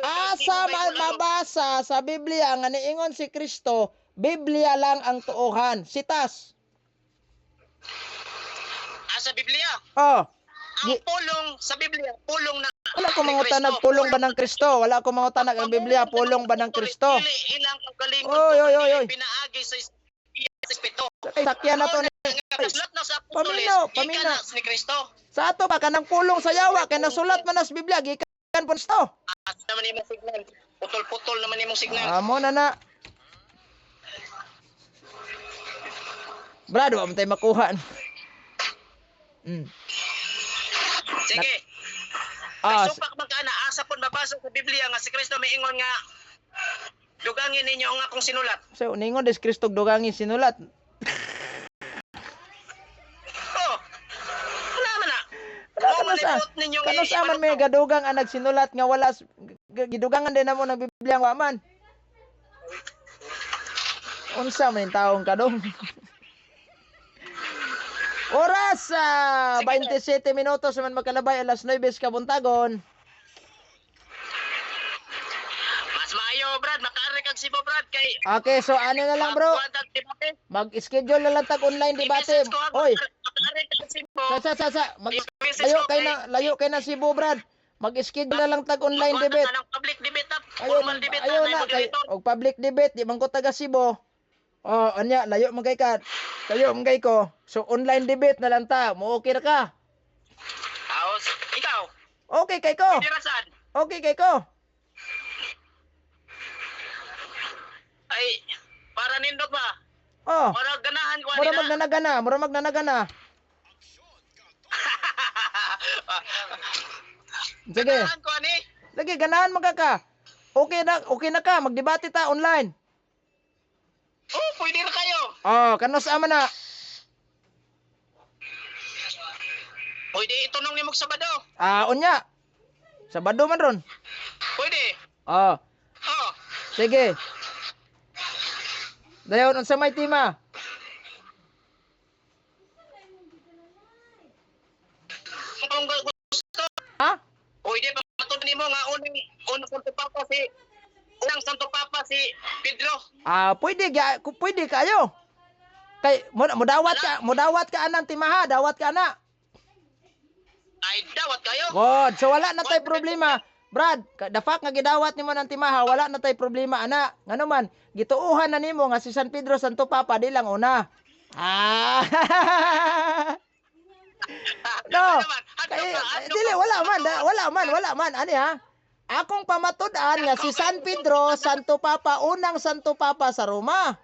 Asa man mabasa sa Biblia nga niingon si Kristo, Biblia lang ang tuohan. Sitas. Asa Biblia. Oh. Ang pulong sa Biblia, pulong na Wala ko mangutanag pulong ba ng Kristo? Wala ko mangutanag ang Biblia pulong ba ng Kristo? Dili ilang kaugalingon. Oy, oy, oy, oy. Pinaagi sa Espiritu. Sakyan na to ni Sulat na sa apostoles, Pamino, pamino. gikan na ni Kristo. Sa ato pa kanang pulong sa yawa kay nasulat man na sa Biblia gikan po Kristo. Asa naman imong signal. Putol-putol naman imong signal. Amo na na. Brad, wa man tayo makuha. Sige. Ah, Kay supak man ka na asa pud mabasa sa Biblia nga si Kristo miingon nga dugangin ninyo ang akong sinulat. So ningon des Kristo dugangin sinulat. Oh. Wala man na. Wala Mao ka man sa. ibuot ninyo nga Kanus man may ipanuto. gadugang ang nagsinulat nga wala gidugangan din namo ng Biblia nga wa man. Unsa man yung taong kadong. Oras sa 27 minutos man magkalabay alas 9 ka buntagon. Mas maayo Brad, makaari kag Cebu Brad kay Okay, so ano na lang, bro? Magkuhan tag debate. Mag-schedule na lang tag online debate. I-message ko, ha, Oy, makaari kag Cebu. sa sa sa sa mag I-message layo ko kay na layo kay na Cebu, Brad. Mag-schedule na lang tag online Magkuhan debate. ta ng public debate na, Ayaw formal debate ayaw na, na kay moderator. og public debate di man ko taga Cebu. Oh, anya layo man kay ka. Layo man kay ko. So online debate na lang ta. Mo okay ra ka. Aos, ikaw, Okay kay ko. dirasan. Okay kay ko. Ay, para nindot ba? Oh. Para ganahan ko Mura ani na. magnanagana, mura magnanagana. Sige. Ganahan ko ani. Lagi ganahan man ka ka. Okay na ka, magdebate ta online. Oh, pwede ra kayo. Oh, kanus ama na. Pwede itunong nimo sa Sabado. Ah, unya. Sabado man ron. Pwede. Oh, Oh, sige. Dayon unsa may tema? Kung gusto, Ha? pwede pa matod nimo nga unang unang Santo Papa si unang Santo Papa si Pedro. Ah, pwede pwede kayo. Kay mo mudawat ka anang timaha, dawat ka ana. Ay dawat kayo. God, so wala na tay problema. Brad, the fact nga gidawat nimo ng timaha, wala na tay problema ana. Ngano man, gituohan na nimo nga si San Pedro Santo Papa di lang una. Ah. No. Ano man, hadlok Kay, ka, hadlok dili ka. wala man, da, wala man, wala man ani ha. Akong pamatud-an nga si San Pedro, Santo Papa, unang Santo Papa sa Roma.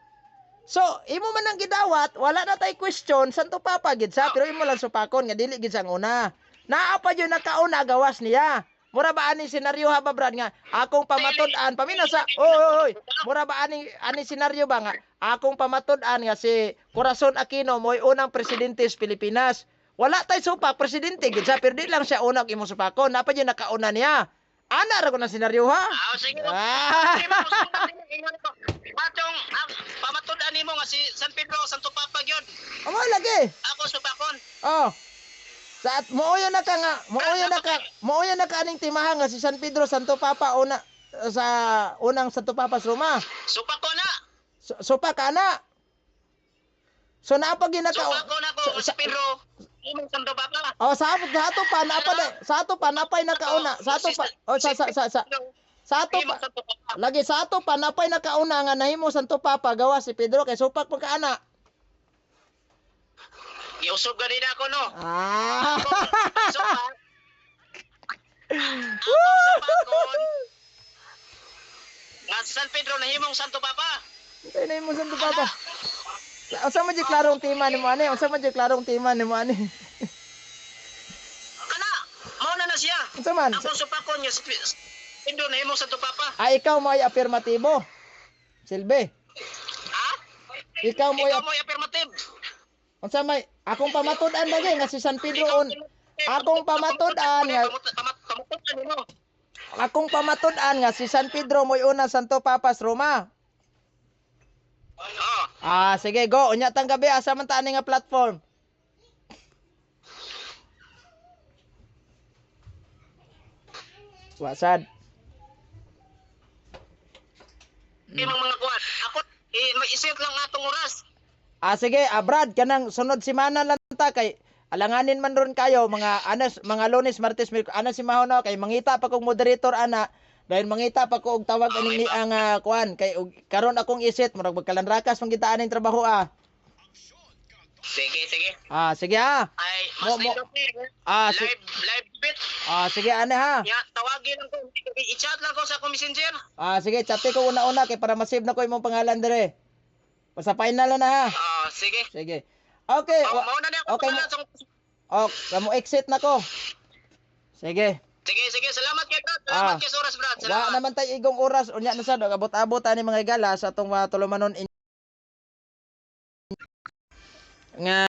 So, imo man ang gidawat, wala na tay question, Santo Papa gid sa, pero imo lang supakon nga dili gid sa ang una. Naa pa jud nakauna gawas niya. Mura ba ani senaryo ha ba, Brad, nga akong pamatud-an pamina sa oy oy oy mura ba ani senaryo ba nga akong pamatud-an nga si Corazon Aquino mo'y unang presidente sa Pilipinas. Wala tay supak presidente gid sa, pero di lang siya una og imong supakon. Naa pa jud nakauna niya. Ana ra ko na senaryo ha. Ah, sige. Ah. Sige, mo, ingon ko. Atong ang pamatud-an nimo nga si San Pedro, Santo Papa gyud. Amo lagi. Ako supakon. Oh. Sa at mooyo na ka nga, mooyo na ka aning timaha nga si San Pedro Santo Papa una sa unang Santo Papa sa Roma. Supakon na. So, supa ka na. So naa pa ginaka Supakon ako nga si Pedro. Imong Santo Papa. Oh, sa ato pa naa pa sa ato pa napay nakauna, sa ato pa oh sa ato pa Imong Santo Papa. lagi sa ato pa napay nakauna nga nahimo Santo Papa gawa si Pedro kay supak pa ka ana. Giusog gani na ako no. Ah. Supak. Akong supakon nga si San Pedro nahimong Santo Papa. Unsay nahimo Santo Papa? Unsa man jud klarong tema nimo ani? Unsa man jud klarong tema nimo ani? Kana, mao na na siya. Unsa man? Akong supakon nga si Pedro nahimong Santo Papa. Ah, ikaw mo ay affirmatibo. Silbi. Ha? Ikaw mo ay Ikaw mo'y affirmative. Unsa may akong pamatud-an lagi nga si San Pedro on akong pamatud-an nga Pamatud-an nimo. Akong pamatud-an nga si San Pedro mo'y unang Santo Papa sa Roma. Oh. Ah, sige, go. Unya tang gabi asa man ta ani nga platform? Wasad. Imong mga kuan. Ako may isit lang atong oras. Ah, sige, ah, Brad, kanang sunod semana lang ta kay alanganin man ron kayo mga anas mga Lunes, Martes, Miyerkules, ana si Mahono kay mangita pa kog moderator ana dahil mangita pa ko og tawag aning ni ang kuan kay og, karon akong isit murag magkalanrakas man kita aning trabaho ah. Sige, sige. Ah, sige ah. Ay, mas Ah, si live live bit. Ah, sige ana ha. Ya, tawagin lang ko. I-chat lang ko sa akong Messenger. Ah, sige, chate ko una-una kay para ma-save na ko imong pangalan dire. Basta final na na ha. Ah, sige. Sige. Okay. Oh, mao na ni ako okay, pangalan Oh, kamo exit na ko. Sige. Sige, sige. Salamat kay Brad. Salamat Ah. kay sa oras, Brad. Wa Salamat. naman tay igong oras unya na sad abot-abot ani mga higala sa atong mga tulumanon nga.